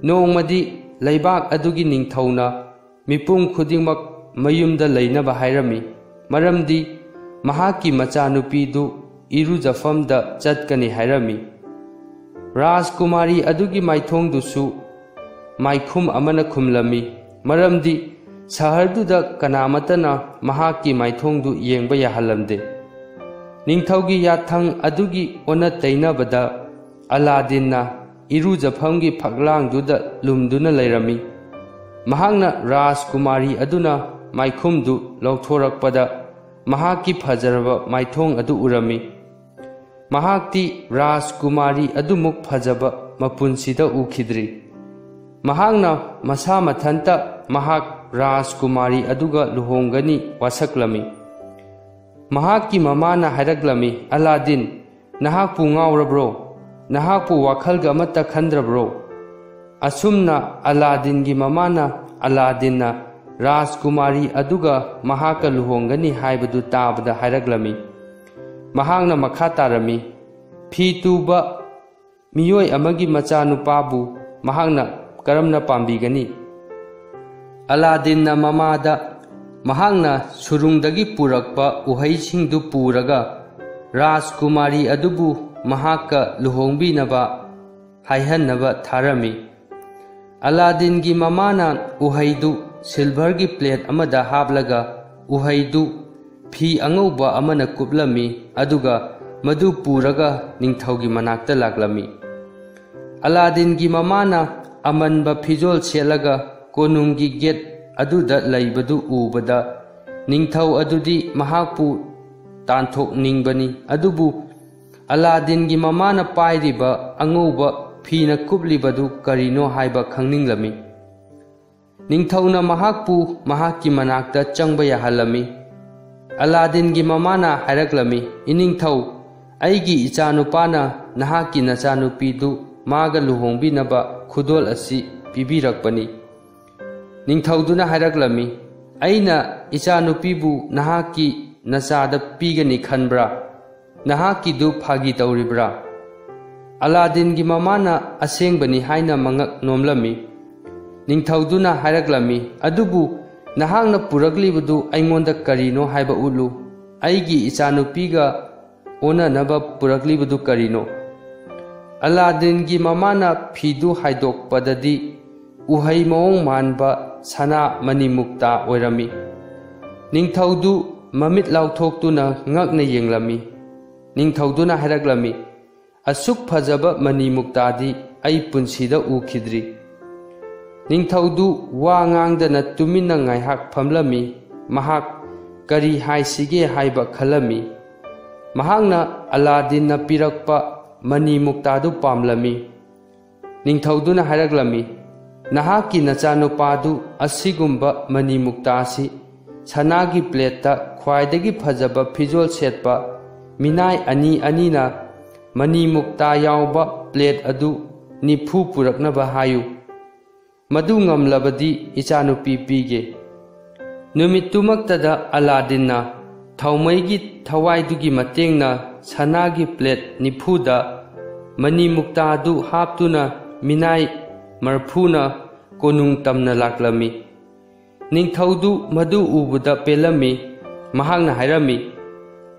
ꯅꯣꯡꯃꯗꯤ ꯂꯩꯕꯥꯛ ꯑꯗꯨꯒꯤ ꯅꯤꯡꯊꯧꯅ ꯃꯤꯄꯨꯝ ꯈꯨꯗꯤꯡꯃꯛ ꯃꯌꯨꯝꯗ ꯂꯩꯅꯕ ꯍꯥꯏꯔꯝꯃꯤ, ꯃꯔꯝꯗꯤ ꯃꯍꯥꯛꯀꯤ ꯃꯆꯥꯅꯨꯄꯤꯗꯨ ꯏꯔꯨꯖꯐꯝꯗ ꯆꯠꯀꯅꯤ ꯍꯥꯏꯔꯝꯃꯤ꯫ ꯔꯥꯖꯀꯨꯃꯥꯔꯤ ꯑꯗꯨꯒꯤ ꯃꯥꯏꯊꯣꯡꯗꯨꯁꯨ ꯃꯥꯏꯈꯨꯝ ꯑꯃꯅ ꯈꯨꯝꯂꯝꯃꯤ, ꯃꯔꯝꯗꯤ ꯁꯍꯔꯗꯨꯗ ꯀꯅꯥꯃꯠꯇꯅ ꯃꯍꯥꯛꯀꯤ ꯃꯥꯏꯊꯣꯡꯗꯨ ꯌꯦꯡꯕ ꯌꯥꯍꯜꯂꯝꯗꯦ꯫ ꯅꯤꯡꯊꯧꯒꯤ ꯌꯥꯊꯪ ꯑꯗꯨꯒꯤ ꯑꯣꯟꯅ ꯇꯩꯅꯕꯗ, ꯑꯂꯥꯗꯤꯟꯅ ꯏꯔꯨꯖꯐꯝꯒꯤ ꯐꯛꯂꯥꯡꯗꯨꯗ ꯂꯨꯝꯗꯨꯅ ꯂꯩꯔꯝꯃꯤ꯫ ꯃꯍꯥꯛꯅ ꯔꯥꯖꯀꯨꯃꯥꯔꯤ ꯑꯗꯨꯅ ꯃꯥꯏꯈꯨꯝꯗꯨ ꯂꯧꯊꯣꯔꯛꯄꯗ, ꯃꯍꯥꯛꯀꯤ ꯐꯖꯔꯕ ꯃꯥꯏꯊꯣꯡ ꯑꯗꯨ ꯎꯔꯝꯃꯤ꯫ ꯃꯍꯥꯛꯇꯤ ꯔꯥꯖꯀꯨꯃꯥꯔꯤ ꯑꯗꯨꯃꯨꯛ ꯐꯖꯕ ꯃꯄꯨꯟꯁꯤꯗ ꯎꯈꯤꯗ꯭ꯔꯤ꯫ ꯃꯍꯥꯛꯅ ꯃꯁꯥ ꯃꯊꯟꯇ ꯃꯍꯥꯛ ꯔꯥꯖꯀꯨꯃꯥꯔꯤ ꯑꯗꯨꯒ ꯂꯨꯍꯣꯡꯒꯅꯤ ꯋꯥꯁꯛꯂꯝꯃꯤ꯫ ꯃꯍꯥꯛꯀꯤ ꯃꯃꯥꯅ ꯍꯥꯏꯔꯛꯂꯝꯃꯤ, "ꯑꯂꯥꯗꯤꯟ, ꯅꯍꯥꯛꯄꯨ ꯉꯥꯎꯔꯕ꯭ꯔꯣ? ꯅꯍꯥꯛꯄꯨ ꯋꯥꯈꯜꯒ ꯑꯃꯠꯇ ꯈꯟꯗ꯭ꯔꯕ꯭ꯔꯣ?" ꯑꯁꯨꯝꯅ ꯑꯂꯥꯗꯤꯟꯒꯤ ꯃꯃꯥꯅ ꯑꯂꯥꯗꯤꯟꯅ ꯔꯥꯖꯀꯨꯃꯥꯔꯤ ꯑꯗꯨꯒ ꯃꯍꯥꯛꯀ ꯂꯨꯍꯣꯡꯒꯅꯤ ꯍꯥꯏꯕꯗꯨ ꯇꯥꯕꯗ ꯍꯥꯏꯔꯛꯂꯝꯃꯤ꯫ ꯃꯍꯥꯛꯅ ꯃꯈꯥ ꯇꯥꯔꯝꯃꯤ, "ꯐꯤ ꯇꯨꯕ ꯃꯤꯑꯣꯏ ꯑꯃꯒꯤ ꯃꯆꯥꯅꯨꯄꯥꯕꯨ ꯃꯍꯥꯛꯅ ꯀꯔꯝꯅ ꯄꯥꯝꯕꯤꯒꯅꯤ?" ꯑꯂꯥꯗꯤꯟꯅ ꯃꯃꯥꯗ ꯃꯍꯥꯛꯅ ꯁꯨꯔꯨꯡꯗꯒꯤ ꯄꯨꯔꯛꯄ ꯎꯍꯩꯁꯤꯡꯗꯨ ꯄꯨꯔꯒ ꯔꯥꯖꯀꯨꯃꯥꯔꯤ ꯑꯗꯨꯕꯨ ꯃꯍꯥꯛꯀ ꯂꯨꯍꯣꯡꯕꯤꯅꯕ ꯍꯥꯏꯍꯟꯅꯕ ꯊꯥꯔꯝꯃꯤ꯫ ꯑꯂꯥꯗꯤꯟꯒꯤ ꯃꯃꯥꯅ ꯎꯍꯩꯗꯨ ꯁꯤꯜꯚꯔꯒꯤ ꯄ꯭ꯂꯦꯠ ꯑꯃꯗ ꯍꯥꯞꯂꯒ ꯎꯍꯩꯗꯨ ꯐꯤ ꯑꯉꯧꯕ ꯑꯃꯅ ꯀꯨꯞꯂꯝꯃꯤ, ꯑꯗꯨꯒ ꯃꯗꯨ ꯄꯨꯔꯒ ꯅꯤꯡꯊꯧꯒꯤ ꯃꯅꯥꯛꯇ ꯂꯥꯛꯂꯝꯃꯤ꯫ ꯑꯂꯥꯗꯤꯟꯒꯤ ꯃꯃꯥꯅ ꯑꯃꯟꯕ ꯐꯤꯖꯣꯜ ꯁꯦꯠꯂꯒ ꯀꯣꯅꯨꯡꯒꯤ ꯒꯦꯠ ꯑꯗꯨꯗ ꯂꯩꯕꯗꯨ ꯎꯕꯗ, ꯅꯤꯡꯊꯧ ꯑꯗꯨꯗꯤ ꯃꯍꯥꯛꯄꯨ ꯇꯥꯟꯊꯣꯛꯅꯤꯡꯕꯅꯤ, ꯑꯗꯨꯕꯨ ꯑꯂꯥꯗꯤꯟꯒꯤ ꯃꯃꯥꯅ ꯄꯥꯏꯔꯤꯕ ꯑꯉꯧꯕ ꯐꯤꯅ ꯀꯨꯞꯂꯤꯕꯗꯨ ꯀꯔꯤꯅꯣ ꯍꯥꯏꯕ ꯈꯪꯅꯤꯡꯂꯝꯃꯤ꯫ ꯅꯤꯡꯊꯧꯅ ꯃꯍꯥꯛꯄꯨ ꯃꯍꯥꯛꯀꯤ ꯃꯅꯥꯛꯇ ꯆꯪꯕ ꯌꯥꯍꯜꯂꯝꯃꯤ꯫ ꯑꯂꯥꯗꯤꯟꯒꯤ ꯃꯃꯥꯅ ꯍꯥꯏꯔꯛꯂꯝꯃꯤ, "ꯏꯅꯤꯡꯊꯧ, ꯑꯩꯒꯤ ꯏꯆꯥꯅꯨꯄꯥꯅ ꯅꯍꯥꯛꯀꯤ ꯅꯆꯥꯅꯨꯄꯤꯗꯨ ꯃꯥꯒ ꯂꯨꯍꯣꯡꯕꯤꯅꯕ ꯈꯨꯗꯣꯜ ꯑꯁꯤ ꯄꯤꯕꯤꯔꯛꯄꯅꯤ꯫" ꯅꯤꯡꯊꯧꯗꯨꯅ ꯍꯥꯏꯔꯛꯂꯝꯃꯤ, "ꯑꯩꯅ ꯏꯆꯥꯅꯨꯄꯤꯕꯨ ꯅꯍꯥꯛꯀꯤ ꯅꯆꯥꯗ ꯄꯤꯒꯅꯤ ꯈꯟꯕ꯭ꯔꯥ? ꯅꯍꯥꯛꯀꯤꯗꯨ ꯐꯥꯒꯤ ꯇꯧꯔꯤꯕ꯭ꯔꯥ?" ꯑꯂꯥꯗꯤꯟꯒꯤ ꯃꯃꯥꯅ ꯑꯁꯦꯡꯕꯅꯤ ꯍꯥꯏꯅ ꯃꯉꯛ ꯅꯣꯝꯂꯝꯃꯤ꯫ ꯅꯤꯡꯊꯧꯗꯨꯅ ꯍꯥꯏꯔꯛꯂꯝꯃꯤ, "ꯑꯗꯨꯕꯨ ꯅꯍꯥꯛꯅ ꯄꯨꯔꯛꯂꯤꯕꯗꯨ ꯑꯩꯉꯣꯟꯗ ꯀꯔꯤꯅꯣ ꯍꯥꯏꯕ ꯎꯠꯂꯨ꯫ ꯑꯩꯒꯤ ꯏꯆꯥꯅꯨꯄꯤꯒ ꯑꯣꯟꯅꯅꯕ ꯄꯨꯔꯛꯂꯤꯕꯗꯨ ꯀꯔꯤꯅꯣ?" ꯑꯂꯥꯗꯤꯟꯒꯤ ꯃꯃꯥꯅ ꯐꯤꯗꯨ ꯍꯥꯏꯗꯣꯛꯄꯗꯗꯤ ꯎꯍꯩ ꯃꯑꯣꯡ ꯃꯥꯟꯕ ꯁꯅꯥ ꯃꯅꯤ ꯃꯨꯛꯇꯥ ꯑꯣꯏꯔꯝꯃꯤ꯫ ꯅꯤꯡꯊꯧꯗꯨ ꯃꯃꯤꯠ ꯂꯥꯎꯊꯣꯛꯇꯨꯅ ꯉꯛꯅ ꯌꯦꯡꯂꯝꯃꯤ꯫ ꯅꯤꯡꯊꯧꯗꯨꯅ ꯍꯥꯏꯔꯛꯂꯝꯃꯤ, "ꯑꯁꯨꯛ ꯐꯖꯕ ꯃꯅꯤ ꯃꯨꯛꯇꯥꯗꯤ ꯑꯩ ꯄꯨꯟꯁꯤꯗ ꯎꯈꯤꯗ꯭ꯔꯤ꯫" ꯅꯤꯡꯊꯧꯗꯨ ꯋꯥ ꯉꯥꯡꯗꯅ ꯇꯨꯃꯤꯟꯅ ꯉꯥꯏꯍꯥꯛ ꯐꯝꯂꯝꯃꯤ꯫ ꯃꯍꯥꯛ ꯀꯔꯤ ꯍꯥꯏꯁꯤꯒꯦ ꯍꯥꯏꯕ ꯈꯜꯂꯝꯃꯤ꯫ ꯃꯍꯥꯛꯅ ꯑꯂꯥꯗꯤꯟꯅ ꯄꯤꯔꯛꯄ ꯃꯅꯤ ꯃꯨꯛꯇꯥꯗꯨ ꯄꯥꯝꯂꯝꯃꯤ꯫ ꯅꯤꯡꯊꯧꯗꯨꯅ ꯍꯥꯏꯔꯛꯂꯝꯃꯤ, "ꯅꯍꯥꯛꯀꯤ ꯅꯆꯥꯅꯨꯄꯥꯗꯨ ꯑꯁꯤꯒꯨꯝꯕ ꯃꯅꯤ ꯃꯨꯛꯇꯥ ꯑꯁꯤ ꯁꯅꯥꯒꯤ ꯄ꯭ꯂꯦꯠꯇ ꯈ꯭ꯋꯥꯏꯗꯒꯤ ꯐꯖꯕ ꯐꯤꯖꯣꯜ ꯁꯦꯠꯄ ꯃꯤꯅꯥꯏ ꯑꯅꯤ ꯑꯅꯤꯅ ꯃꯅꯤ ꯃꯨꯛꯇꯥ ꯌꯥꯎꯕ ꯄ꯭ꯂꯦꯠ ꯑꯗꯨ ꯅꯤꯐꯨ ꯄꯨꯔꯛꯅꯕ ꯍꯥꯏꯌꯨ꯫ ꯃꯗꯨ ꯉꯝꯂꯕꯗꯤ ꯏꯆꯥꯅꯨꯄꯤ ꯄꯤꯒꯦ꯫" ꯅꯨꯃꯤꯠꯇꯨꯃꯛꯇꯗ ꯑꯂꯥꯗꯤꯟꯅ ꯊꯥꯎꯃꯩꯒꯤ ꯊꯋꯥꯏꯗꯨꯒꯤ ꯃꯇꯦꯡꯅ ꯁꯅꯥꯒꯤ ꯄ꯭ꯂꯦꯠ ꯅꯤꯐꯨꯗ ꯃꯅꯤ ꯃꯨꯛꯇꯥꯗꯨ ꯍꯥꯞꯇꯨꯅ ꯃꯤꯅꯥꯏ ꯃꯔꯐꯨꯅ ꯀꯣꯅꯨꯡ ꯇꯝꯅ ꯂꯥꯛꯂꯝꯃꯤ꯫ ꯅꯤꯡꯊꯧꯗꯨ ꯃꯗꯨ ꯎꯕꯗ ꯄꯦꯜꯂꯝꯃꯤ꯫ ꯃꯍꯥꯛꯅ ꯍꯥꯏꯔꯝꯃꯤ,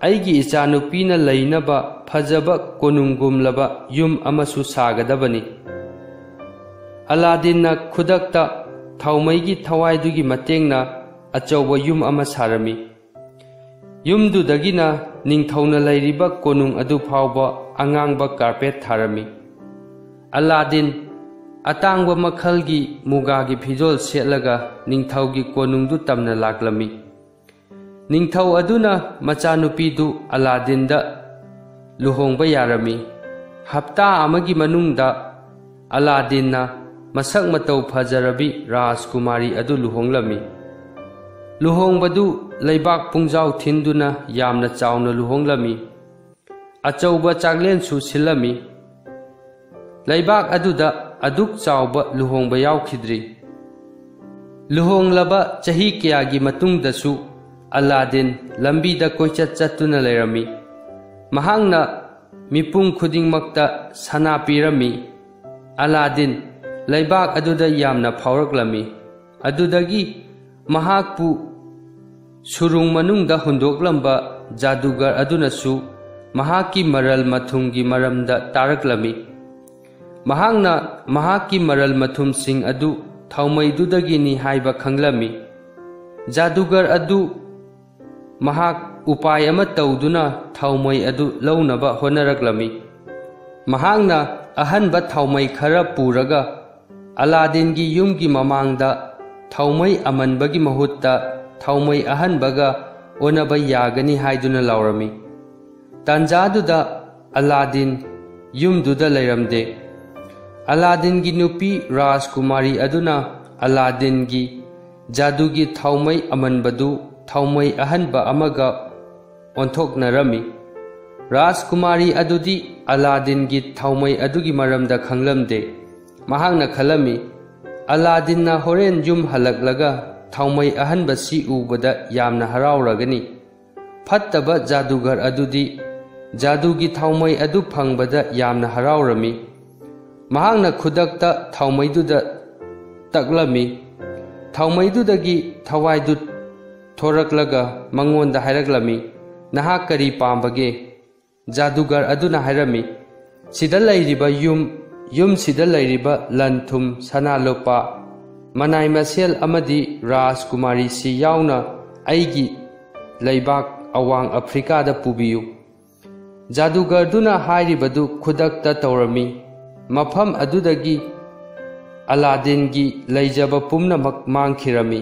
"ꯑꯩꯒꯤ ꯏꯆꯥꯅꯨꯄꯤꯅ ꯂꯩꯅꯕ ꯐꯖꯕ ꯀꯣꯅꯨꯡꯒꯨꯝꯂꯕ ꯌꯨꯝ ꯑꯃꯁꯨ ꯁꯥꯒꯗꯕꯅꯤ꯫" ꯑꯂꯥꯗꯤꯟꯅ ꯈꯨꯗꯛꯇ ꯊꯥꯎꯃꯩꯒꯤ ꯊꯋꯥꯏꯗꯨꯒꯤ ꯃꯇꯦꯡꯅ ꯑꯆꯧꯕ ꯌꯨꯝ ꯑꯃ ꯁꯥꯔꯝꯃꯤ꯫ ꯌꯨꯝꯗꯨꯗꯒꯤꯅ ꯅꯤꯡꯊꯧꯅ ꯂꯩꯔꯤꯕ ꯀꯣꯅꯨꯡ ꯑꯗꯨ ꯐꯥꯎꯕ ꯑꯉꯥꯡꯕ ꯀꯥꯔꯄꯦꯠ ꯊꯥꯔꯝꯃꯤ꯫ ꯑꯂꯥꯗꯤꯟ ꯑꯇꯥꯡꯕ ꯃꯈꯜꯒꯤ ꯃꯨꯒꯥꯒꯤ ꯐꯤꯖꯣꯜ ꯁꯦꯠꯂꯒ ꯅꯤꯡꯊꯧꯒꯤ ꯀꯣꯅꯨꯡꯗꯨ ꯇꯝꯅ ꯂꯥꯛꯂꯝꯃꯤ꯫ ꯅꯤꯡꯊꯧ ꯑꯗꯨꯅ ꯃꯆꯥꯅꯨꯄꯤꯗꯨ ꯑꯂꯥꯗꯤꯟꯗ ꯂꯨꯍꯣꯡꯕ ꯌꯥꯔꯝꯃꯤ꯫ ꯍꯞꯇꯥ ꯑꯃꯒꯤ ꯃꯅꯨꯡꯗ ꯑꯂꯥꯗꯤꯟꯅ ꯃꯁꯛ ꯃꯇꯧ ꯐꯖꯔꯕꯤ ꯔꯥꯖꯀꯨꯃꯥꯔꯤ ꯑꯗꯨ ꯂꯨꯍꯣꯡꯂꯝꯃꯤ꯫ ꯂꯨꯍꯣꯡꯕꯗꯨ ꯂꯩꯕꯥꯛ ꯄꯨꯡꯖꯥꯎ ꯊꯤꯟꯗꯨꯅ ꯌꯥꯝꯅ ꯆꯥꯎꯅ ꯂꯨꯍꯣꯡꯂꯝꯃꯤ꯫ ꯑꯆꯧꯕ ꯆꯥꯛꯂꯦꯟꯁꯨ ꯁꯤꯜꯂꯝꯃꯤ꯫ ꯂꯩꯕꯥꯛ ꯑꯗꯨꯗ ꯑꯗꯨꯛ ꯆꯥꯎꯕ ꯂꯨꯍꯣꯡꯕ ꯌꯥꯎꯈꯤꯗ꯭ꯔꯤ꯫ ꯂꯨꯍꯣꯡꯂꯕ ꯆꯍꯤ ꯀꯌꯥꯒꯤ ꯃꯇꯨꯡꯗꯁꯨ ꯑꯂꯥꯗꯤꯟ ꯂꯝꯕꯤꯗ ꯀꯣꯏꯆꯠ ꯆꯠꯇꯨꯅ ꯂꯩꯔꯝꯃꯤ꯫ ꯃꯍꯥꯛꯅ ꯃꯤꯄꯨꯝ ꯈꯨꯗꯤꯡꯃꯛꯇ ꯁꯅꯥ ꯄꯤꯔꯝꯃꯤ꯫ ꯑꯂꯥꯗꯤꯟ ꯂꯩꯕꯥꯛ ꯑꯗꯨꯗ ꯌꯥꯝꯅ ꯐꯥꯎꯔꯛꯂꯝꯃꯤ꯫ ꯑꯗꯨꯗꯒꯤ ꯃꯍꯥꯛꯄꯨ ꯁꯨꯔꯨꯡ ꯃꯅꯨꯡꯗ ꯍꯨꯟꯗꯣꯛꯂꯝꯕ ꯖꯥꯗꯨꯒꯔ ꯑꯗꯨꯅꯁꯨ ꯃꯍꯥꯛꯀꯤ ꯃꯔꯜ ꯃꯊꯨꯝꯒꯤ ꯃꯔꯝꯗ ꯇꯥꯔꯛꯂꯝꯃꯤ꯫ ꯃꯍꯥꯛꯅ ꯃꯍꯥꯛꯀꯤ ꯃꯔꯜ ꯃꯊꯨꯝꯁꯤꯡ ꯑꯗꯨ ꯊꯥꯎꯃꯩꯗꯨꯗꯒꯤꯅꯤ ꯍꯥꯏꯕ ꯈꯪꯂꯝꯃꯤ꯫ ꯖꯥꯗꯨꯒꯔ ꯑꯗꯨ ꯃꯍꯥꯛ ꯎꯄꯥꯏ ꯑꯃ ꯇꯧꯗꯨꯅ ꯊꯥꯎꯃꯩ ꯑꯗꯨ ꯂꯧꯅꯕ ꯍꯣꯠꯅꯔꯛꯂꯝꯃꯤ꯫ ꯃꯍꯥꯛꯅ ꯑꯍꯟꯕ ꯊꯥꯎꯃꯩ ꯈꯔ ꯄꯨꯔꯒ ꯑꯂꯥꯗꯤꯟꯒꯤ ꯌꯨꯝꯒꯤ ꯃꯃꯥꯡꯗ ꯊꯥꯎꯃꯩ ꯑꯃꯟꯕꯒꯤ ꯃꯍꯨꯠꯇ ꯊꯥꯎꯃꯩ ꯑꯍꯟꯕꯒ ꯑꯣꯟꯅꯕ ꯌꯥꯒꯅꯤ ꯍꯥꯏꯗꯨꯅ ꯂꯥꯎꯔꯝꯃꯤ꯫ ꯇꯥꯟꯖꯥꯗꯨꯗ ꯑꯂꯥꯗꯤꯟ ꯌꯨꯝꯗꯨꯗ ꯂꯩꯔꯝꯗꯦ꯫ ꯑꯂꯥꯗꯤꯟꯒꯤ ꯅꯨꯄꯤ ꯔꯥꯖꯀꯨꯃꯥꯔꯤ ꯑꯗꯨꯅ ꯑꯂꯥꯗꯤꯟꯒꯤ ꯖꯥꯗꯨꯒꯤ ꯊꯥꯎꯃꯩ ꯑꯃꯟꯕꯗꯨ ꯊꯥꯎꯃꯩ ꯑꯍꯟꯕ ꯑꯃꯒ ꯑꯣꯟꯊꯣꯛꯅꯔꯝꯃꯤ꯫ ꯔꯥꯖꯀꯨꯃꯥꯔꯤ ꯑꯗꯨꯗꯤ ꯑꯂꯥꯗꯤꯟꯒꯤ ꯊꯥꯎꯃꯩ ꯑꯗꯨꯒꯤ ꯃꯔꯝꯗ ꯈꯪꯂꯝꯗꯦ꯫ ꯃꯍꯥꯛꯅ ꯈꯜꯂꯝꯃꯤ, "ꯑꯂꯥꯗꯤꯟꯅ ꯍꯣꯔꯦꯟ ꯌꯨꯝ ꯍꯜꯂꯛꯂꯒ ꯊꯥꯎꯃꯩ ꯑꯍꯟꯕꯁꯤ ꯎꯕꯗ ꯌꯥꯝꯅ ꯍꯔꯥꯎꯔꯒꯅꯤ"꯫ ꯐꯠꯇꯕ ꯖꯥꯗꯨꯒꯔ ꯑꯗꯨꯗꯤ ꯖꯥꯗꯨꯒꯤ ꯊꯥꯎꯃꯩ ꯑꯗꯨ ꯐꯪꯕꯗ ꯌꯥꯝꯅ ꯍꯔꯥꯎꯔꯝꯃꯤ꯫ ꯃꯍꯥꯛꯅ ꯈꯨꯗꯛꯇ ꯊꯥꯎꯃꯩꯗꯨꯗ ꯇꯛꯂꯝꯃꯤ꯫ ꯊꯥꯎꯃꯩꯗꯨꯗꯒꯤ ꯊꯋꯥꯏꯗꯨ ꯊꯣꯔꯛꯂꯒ ꯃꯉꯣꯟꯗ ꯍꯥꯏꯔꯛꯂꯝꯃꯤ, "ꯅꯍꯥꯛ ꯀꯔꯤ ꯄꯥꯝꯕꯒꯦ?" ꯖꯥꯗꯨꯒꯔ ꯑꯗꯨꯅ ꯍꯥꯏꯔꯝꯃꯤ, "ꯁꯤꯗ ꯂꯩꯔꯤꯕ ꯌꯨꯝ, ꯌꯨꯝꯁꯤꯗ ꯂꯩꯔꯤꯕ ꯂꯟ ꯊꯨꯝ, ꯁꯅꯥ ꯂꯨꯄꯥ, ꯃꯅꯥꯏ ꯃꯁꯦꯜ ꯑꯃꯗꯤ ꯔꯥꯖꯀꯨꯃꯥꯔꯤꯁꯤ ꯌꯥꯎꯅ ꯑꯩꯒꯤ ꯂꯩꯕꯥꯛ ꯑꯋꯥꯡ ꯑꯐ꯭ꯔꯤꯀꯥꯗ ꯄꯨꯕꯤꯌꯨ"꯫ ꯖꯥꯗꯨꯒꯔꯗꯨꯅ ꯍꯥꯏꯔꯤꯕꯗꯨ ꯈꯨꯗꯛꯇ ꯇꯧꯔꯝꯃꯤ꯫ ꯃꯐꯝ ꯑꯗꯨꯗꯒꯤ ꯑꯂꯥꯗꯤꯟꯒꯤ ꯂꯩꯖꯕ ꯄꯨꯝꯅꯃꯛ ꯃꯥꯡꯈꯤꯔꯝꯃꯤ꯫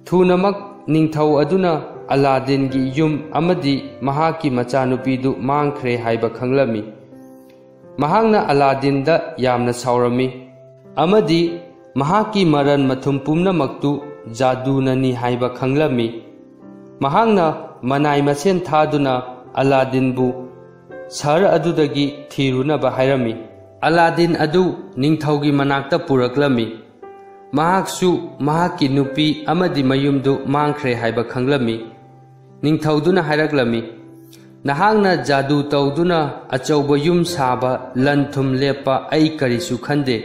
ꯊꯨꯅꯃꯛ ꯅꯤꯡꯊꯧ ꯑꯗꯨꯅ ꯑꯂꯥꯗꯤꯟꯒꯤ ꯌꯨꯝ ꯑꯃꯗꯤ ꯃꯍꯥꯛꯀꯤ ꯃꯆꯥꯅꯨꯄꯤꯗꯨ ꯃꯥꯡꯈ꯭ꯔꯦ ꯍꯥꯏꯕ ꯈꯪꯂꯝꯃꯤ꯫ ꯃꯍꯥꯛꯅ ꯑꯂꯥꯗꯤꯟꯗ ꯌꯥꯝꯅ ꯁꯥꯎꯔꯝꯃꯤ ꯑꯃꯗꯤ ꯃꯍꯥꯛꯀꯤ ꯃꯔꯟ ꯃꯊꯨꯝ ꯄꯨꯝꯅꯃꯛꯇꯨ ꯖꯥꯗꯨꯅꯅꯤ ꯍꯥꯏꯕ ꯈꯪꯂꯝꯃꯤ꯫ ꯃꯍꯥꯛꯅ ꯃꯅꯥꯏ ꯃꯁꯦꯟ ꯊꯥꯗꯨꯅ ꯑꯂꯥꯗꯤꯟꯕꯨ ꯁꯍꯔ ꯑꯗꯨꯗꯒꯤ ꯊꯤꯔꯨꯅꯕ ꯍꯥꯏꯔꯝꯃꯤ꯫ ꯑꯂꯥꯗꯤꯟ ꯑꯗꯨ ꯅꯤꯡꯊꯧꯒꯤ ꯃꯅꯥꯛꯇ ꯄꯨꯔꯛꯂꯝꯃꯤ꯫ ꯃꯍꯥꯛꯁꯨ ꯃꯍꯥꯛꯀꯤ ꯅꯨꯄꯤ ꯑꯃꯗꯤ ꯃꯌꯨꯝꯗꯨ ꯃꯥꯡꯈ꯭ꯔꯦ ꯍꯥꯏꯕ ꯈꯪꯂꯝꯃꯤ꯫ ꯅꯤꯡꯊꯧꯗꯨꯅ ꯍꯥꯏꯔꯛꯂꯝꯃꯤ, ꯅꯍꯥꯛꯅ ꯖꯥꯗꯨ ꯇꯧꯗꯨꯅ ꯑꯆꯧꯕ ꯌꯨꯝ ꯁꯥꯕ, ꯂꯟ ꯊꯨꯝ ꯂꯦꯞꯄ ꯑꯩ ꯀꯔꯤꯁꯨ ꯈꯟꯗꯦ꯫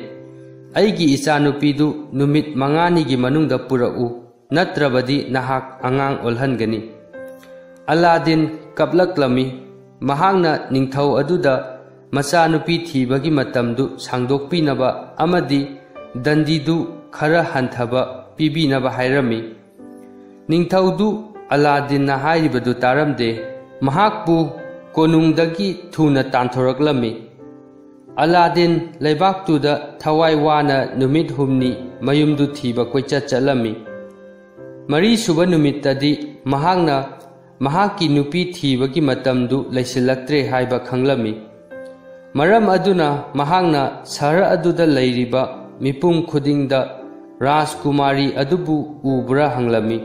ꯑꯩꯒꯤ ꯏꯆꯥꯅꯨꯄꯤꯗꯨ ꯅꯨꯃꯤꯠ ꯃꯉꯥꯅꯤꯒꯤ ꯃꯅꯨꯡꯗ ꯄꯨꯔꯛꯎ, ꯅꯠꯇ꯭ꯔꯕꯗꯤ ꯅꯍꯥꯛ ꯑꯉꯥꯡ ꯑꯣꯜꯍꯟꯒꯅꯤ꯫ ꯑꯂꯥꯗꯤꯟ ꯀꯞꯂꯛꯂꯝꯃꯤ꯫ ꯃꯍꯥꯛꯅ ꯅꯤꯡꯊꯧ ꯑꯗꯨꯗ ꯃꯆꯥꯅꯨꯄꯤ ꯊꯤꯕꯒꯤ ꯃꯇꯝꯗꯨ ꯁꯥꯡꯗꯣꯛꯄꯤꯅꯕ ꯑꯃꯗꯤ ꯗꯟꯗꯤꯗꯨ ꯈꯔ ꯍꯟꯊꯕ ꯄꯤꯕꯤꯅꯕ ꯍꯥꯏꯔꯝꯃꯤ꯫ ꯅꯤꯡꯊꯧꯗꯨ ꯑꯂꯥꯗꯤꯟꯅ ꯍꯥꯏꯔꯤꯕꯗꯨ ꯇꯥꯔꯝꯗꯦ꯫ ꯃꯍꯥꯛꯄꯨ ꯀꯣꯅꯨꯡꯗꯒꯤ ꯊꯨꯅ ꯇꯥꯟꯊꯣꯔꯛꯂꯝꯃꯤ꯫ ꯑꯂꯥꯗꯤꯟ ꯂꯩꯕꯥꯛꯇꯨꯗ ꯊꯋꯥꯏ ꯋꯥꯅ ꯅꯨꯃꯤꯠ ꯍꯨꯝꯅꯤ ꯃꯌꯨꯝꯗꯨ ꯊꯤꯕ ꯀꯣꯏꯆꯠ ꯆꯠꯂꯝꯃꯤ꯫ ꯃꯔꯤꯁꯨꯕ ꯅꯨꯃꯤꯠꯇꯗꯤ ꯃꯍꯥꯛꯅ ꯃꯍꯥꯛꯀꯤ ꯅꯨꯄꯤ ꯊꯤꯕꯒꯤ ꯃꯇꯝꯗꯨ ꯂꯩꯁꯤꯜꯂꯛꯇ꯭ꯔꯦ ꯍꯥꯏꯕ ꯈꯪꯂꯝꯃꯤ꯫ ꯃꯔꯝ ꯑꯗꯨꯅ ꯃꯍꯥꯛꯅ ꯁꯍꯔ ꯑꯗꯨꯗ ꯂꯩꯔꯤꯕ ꯃꯤꯄꯨꯝ ꯈꯨꯗꯤꯡꯗ ꯔꯥꯖꯀꯨꯃꯥꯔꯤ ꯑꯗꯨꯕꯨ ꯎꯕ꯭ꯔꯥ ꯍꯪꯂꯝꯃꯤ꯫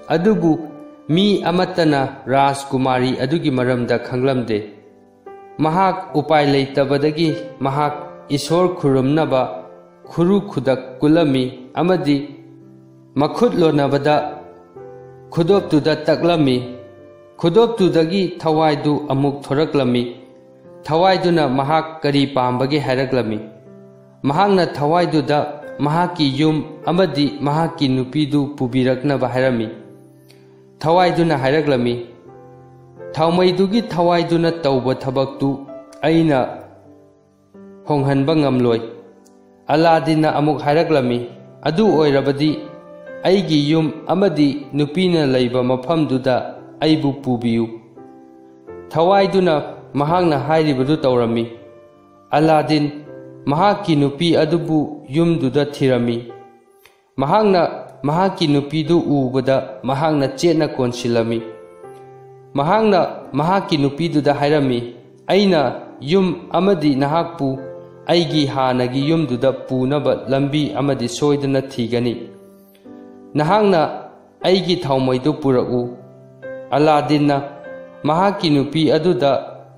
ꯑꯗꯨꯕꯨ ꯃꯤ ꯑꯃꯠꯇꯅ ꯔꯥꯖꯀꯨꯃꯥꯔꯤ ꯑꯗꯨꯒꯤ ꯃꯔꯝꯗ ꯈꯪꯂꯝꯗꯦ꯫ ꯃꯍꯥꯛ ꯎꯄꯥꯏ ꯂꯩꯇꯕꯗꯒꯤ ꯃꯍꯥꯛ ꯏꯁꯣꯔ ꯈꯨꯔꯨꯝꯅꯕ ꯈꯨꯔꯨ ꯈꯨꯗꯛ ꯀꯨꯜꯂꯝꯃꯤ ꯑꯃꯗꯤ ꯃꯈꯨꯠ ꯂꯣꯟꯅꯕꯗ ꯈꯨꯗꯣꯞꯇꯨꯗ ꯇꯛꯂꯝꯃꯤ꯫ ꯈꯨꯗꯣꯞꯇꯨꯗꯒꯤ ꯊꯋꯥꯏꯗꯨ ꯑꯃꯨꯛ ꯊꯣꯔꯛꯂꯝꯃꯤ꯫ ꯊꯋꯥꯏꯗꯨꯅ ꯃꯍꯥꯛ ꯀꯔꯤ ꯄꯥꯝꯕꯒꯦ ꯍꯥꯏꯔꯛꯂꯝꯃꯤ꯫ ꯃꯍꯥꯛꯅ ꯊꯋꯥꯏꯗꯨꯗ ꯃꯍꯥꯛꯀꯤ ꯌꯨꯝ ꯑꯃꯗꯤ ꯃꯍꯥꯛꯀꯤ ꯅꯨꯄꯤꯗꯨ ꯄꯨꯕꯤꯔꯛꯅꯕ ꯍꯥꯏꯔꯝꯃꯤ꯫ ꯊꯋꯥꯏꯗꯨꯅ ꯍꯥꯏꯔꯛꯂꯝꯃꯤ, "ꯊꯥꯎꯃꯩꯗꯨꯒꯤ ꯊꯋꯥꯏꯗꯨꯅ ꯇꯧꯕ ꯊꯕꯛꯇꯨ ꯑꯩꯅ ꯍꯣꯡꯍꯟꯕ ꯉꯝꯂꯣꯏ꯫" ꯑꯂꯥꯗꯤꯟꯅ ꯑꯃꯨꯛ ꯍꯥꯏꯔꯛꯂꯝꯃꯤ, "ꯑꯗꯨ ꯑꯣꯏꯔꯕꯗꯤ ꯑꯩꯒꯤ ꯌꯨꯝ ꯑꯃꯗꯤ ꯅꯨꯄꯤꯅ ꯂꯩꯕ ꯃꯐꯝꯗꯨꯗ ꯑꯩꯕꯨ ꯄꯨꯕꯤꯌꯨ꯫" ꯊꯋꯥꯏꯗꯨꯅ ꯃꯍꯥꯛꯅ ꯍꯥꯏꯔꯤꯕꯗꯨ ꯇꯧꯔꯝꯃꯤ꯫ ꯑꯂꯥꯗꯤꯟ ꯃꯍꯥꯛꯀꯤ ꯅꯨꯄꯤ ꯑꯗꯨꯕꯨ ꯌꯨꯝꯗꯨꯗ ꯊꯤꯔꯝꯃꯤ꯫ ꯃꯍꯥꯛꯅ ꯃꯍꯥꯛꯀꯤ ꯅꯨꯄꯤꯗꯨ ꯎꯕꯗ ꯃꯍꯥꯛꯅ ꯆꯦꯠꯅ ꯀꯣꯟꯁꯤꯜꯂꯝꯃꯤ꯫ ꯃꯍꯥꯛꯅ ꯃꯍꯥꯛꯀꯤ ꯅꯨꯄꯤꯗꯨꯗ ꯍꯥꯏꯔꯝꯃꯤ, "ꯑꯩꯅ ꯌꯨꯝ ꯑꯃꯗꯤ ꯅꯍꯥꯛꯄꯨ ꯑꯩꯒꯤ ꯍꯥꯟꯅꯒꯤ ꯌꯨꯝꯗꯨꯗ ꯄꯨꯅꯕ ꯂꯝꯕꯤ ꯑꯃꯗꯤ ꯁꯣꯏꯗꯅ ꯊꯤꯒꯅꯤ꯫ ꯅꯍꯥꯛꯅ ꯑꯩꯒꯤ ꯊꯥꯎꯃꯩꯗꯨ ꯄꯨꯔꯛꯎ꯫" ꯑꯂꯥꯗꯤꯟꯅ ꯃꯍꯥꯛꯀꯤ ꯅꯨꯄꯤ ꯑꯗꯨꯗ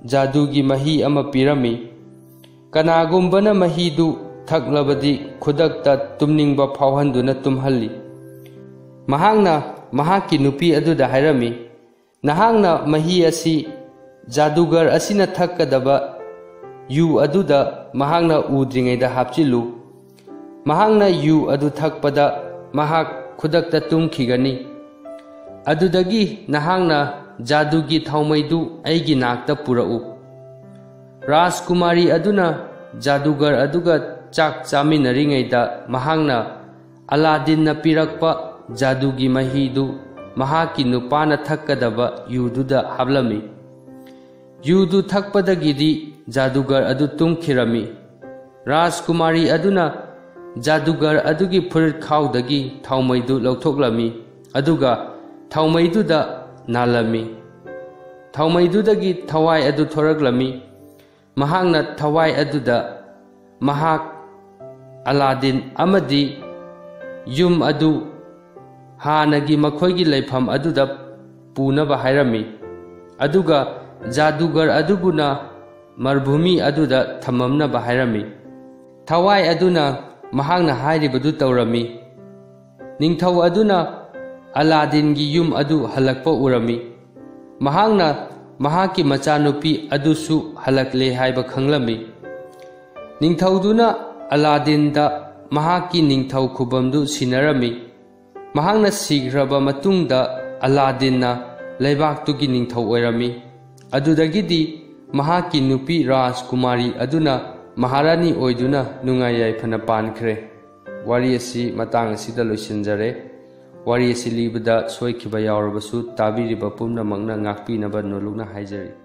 ꯖꯥꯗꯨꯒꯤ ꯃꯍꯤ ꯑꯃ ꯄꯤꯔꯝꯃꯤ꯫ ꯀꯅꯥꯒꯨꯝꯕꯅ ꯃꯍꯤꯗꯨ ꯊꯛꯂꯕꯗꯤ ꯈꯨꯗꯛꯇ ꯇꯨꯝꯅꯤꯡꯕ ꯐꯥꯎꯍꯟꯗꯨꯅ ꯇꯨꯝꯍꯜꯂꯤ꯫ ꯃꯍꯥꯛꯅ ꯃꯍꯥꯛꯀꯤ ꯅꯨꯄꯤ ꯑꯗꯨꯗ ꯍꯥꯏꯔꯝꯃꯤ, "ꯅꯍꯥꯛꯅ ꯃꯍꯤ ꯑꯁꯤ ꯖꯥꯗꯨꯒꯔ ꯑꯁꯤꯅ ꯊꯛꯀꯗꯕ ꯌꯨ ꯑꯗꯨꯗ ꯃꯍꯥꯛꯅ ꯎꯗ꯭ꯔꯤꯉꯩꯗ ꯍꯥꯞꯆꯤꯜꯂꯨ꯫ ꯃꯍꯥꯛꯅ ꯌꯨ ꯑꯗꯨ ꯊꯛꯄꯗ ꯃꯍꯥꯛ ꯈꯨꯗꯛꯇ ꯇꯨꯝꯈꯤꯒꯅꯤ꯫ ꯑꯗꯨꯗꯒꯤ ꯅꯍꯥꯛꯅ ꯖꯥꯗꯨꯒꯤ ꯊꯥꯎꯃꯩꯗꯨ ꯑꯩꯒꯤ ꯅꯥꯛꯇ ꯄꯨꯔꯛꯎ꯫ ꯔꯥꯖꯀꯨꯃꯥꯔꯤ ꯑꯗꯨꯅ ꯖꯥꯗꯨꯒꯔ ꯑꯗꯨꯒ ꯆꯥꯛ ꯆꯥꯃꯤꯟꯅꯔꯤꯉꯩꯗ ꯃꯍꯥꯛꯅ ꯑꯂꯥꯗꯤꯟꯅ ꯄꯤꯔꯛꯄ ꯖꯥꯗꯨꯒꯤ ꯃꯍꯤꯗꯨ ꯃꯍꯥꯛꯀꯤ ꯅꯨꯄꯥꯅ ꯊꯛꯀꯗꯕ ꯌꯨꯗꯨꯗ ꯍꯥꯞꯂꯝꯃꯤ꯫ ꯌꯨꯗꯨ ꯊꯛꯄꯗꯒꯤꯗꯤ ꯖꯥꯗꯨꯒꯔ ꯑꯗꯨ ꯇꯨꯝꯈꯤꯔꯝꯃꯤ꯫ ꯔꯥꯖꯀꯨꯃꯥꯔꯤ ꯑꯗꯨꯅ ꯖꯥꯗꯨꯒꯔ ꯑꯗꯨꯒꯤ ꯐꯨꯔꯤꯠꯈꯥꯎꯗꯒꯤ ꯊꯥꯎꯃꯩꯗꯨ ꯂꯧꯊꯣꯛꯂꯝꯃꯤ, ꯑꯗꯨꯒ ꯊꯥꯎꯃꯩꯗꯨꯗ ꯅꯥꯜꯂꯝꯃꯤ꯫ ꯊꯥꯎꯃꯩꯗꯨꯗꯒꯤ ꯊꯋꯥꯏ ꯑꯗꯨ ꯊꯣꯔꯛꯂꯝꯃꯤ꯫ ꯃꯍꯥꯛꯅ ꯊꯋꯥꯏ ꯑꯗꯨꯗ ꯃꯍꯥꯛ, ꯑꯂꯥꯗꯤꯟ ꯑꯃꯗꯤ ꯌꯨꯝ ꯑꯗꯨ ꯍꯥꯟꯅꯒꯤ ꯃꯈꯣꯏꯒꯤ ꯂꯩꯐꯝ ꯑꯗꯨꯗ ꯄꯨꯅꯕ ꯍꯥꯏꯔꯝꯃꯤ, ꯑꯗꯨꯒ ꯖꯥꯗꯨꯒꯔ ꯑꯗꯨꯕꯨꯅ ꯃꯔꯚꯨꯃꯤ ꯑꯗꯨꯗ ꯊꯝꯃꯝꯅꯕ ꯍꯥꯏꯔꯝꯃꯤ꯫ ꯊꯋꯥꯏ ꯑꯗꯨꯅ ꯃꯍꯥꯛꯅ ꯍꯥꯏꯔꯤꯕꯗꯨ ꯇꯧꯔꯝꯃꯤ꯫ ꯅꯤꯡꯊꯧ ꯑꯗꯨꯅ ꯑꯂꯥꯗꯤꯟꯒꯤ ꯌꯨꯝ ꯑꯗꯨ ꯍꯜꯂꯛꯄ ꯎꯔꯝꯃꯤ꯫ ꯃꯍꯥꯛꯅ ꯃꯍꯥꯛꯀꯤ ꯃꯆꯥꯅꯨꯄꯤ ꯑꯗꯨꯁꯨ ꯍꯜꯂꯛꯂꯦ ꯍꯥꯏꯕ ꯈꯪꯂꯝꯃꯤ꯫ ꯅꯤꯡꯊꯧꯗꯨꯅ ꯑꯂꯥꯗꯤꯟꯗ ꯃꯍꯥꯛꯀꯤ ꯅꯤꯡꯊꯧ ꯈꯨꯕꯝꯗꯨ ꯁꯤꯟꯅꯔꯝꯃꯤ꯫ ꯃꯍꯥꯛꯅ ꯁꯤꯈ꯭ꯔꯕ ꯃꯇꯨꯡꯗ ꯑꯂꯥꯗꯤꯟꯅ ꯂꯩꯕꯥꯛꯇꯨꯒꯤ ꯅꯤꯡꯊꯧ ꯑꯣꯏꯔꯝꯃꯤ꯫ ꯑꯗꯨꯗꯒꯤꯗꯤ ꯃꯍꯥꯛꯀꯤ ꯅꯨꯄꯤ ꯔꯥꯖꯀꯨꯃꯥꯔꯤ ꯑꯗꯨꯅ ꯃꯍꯥꯔꯥꯅꯤ ꯑꯣꯏꯗꯨꯅ ꯅꯨꯡꯉꯥꯏ ꯌꯥꯏꯐꯅ ꯄꯥꯟꯈ꯭ꯔꯦ꯫ ꯋꯥꯔꯤ ꯑꯁꯤ ꯃꯇꯥꯡ ꯑꯁꯤꯗ ꯂꯣꯏꯁꯤꯟꯖꯔꯦ꯫ ꯋꯥꯔꯤ ꯑꯁꯤ ꯂꯤꯕꯗ ꯁꯣꯏꯈꯤꯕ ꯌꯥꯎꯔꯕꯁꯨ ꯇꯥꯕꯤꯔꯤꯕ ꯄꯨꯝꯅꯃꯛꯅ ꯉꯥꯛꯄꯤꯅꯕ ꯅꯣꯂꯨꯛꯅ ꯍꯥꯏꯖꯔꯤ꯫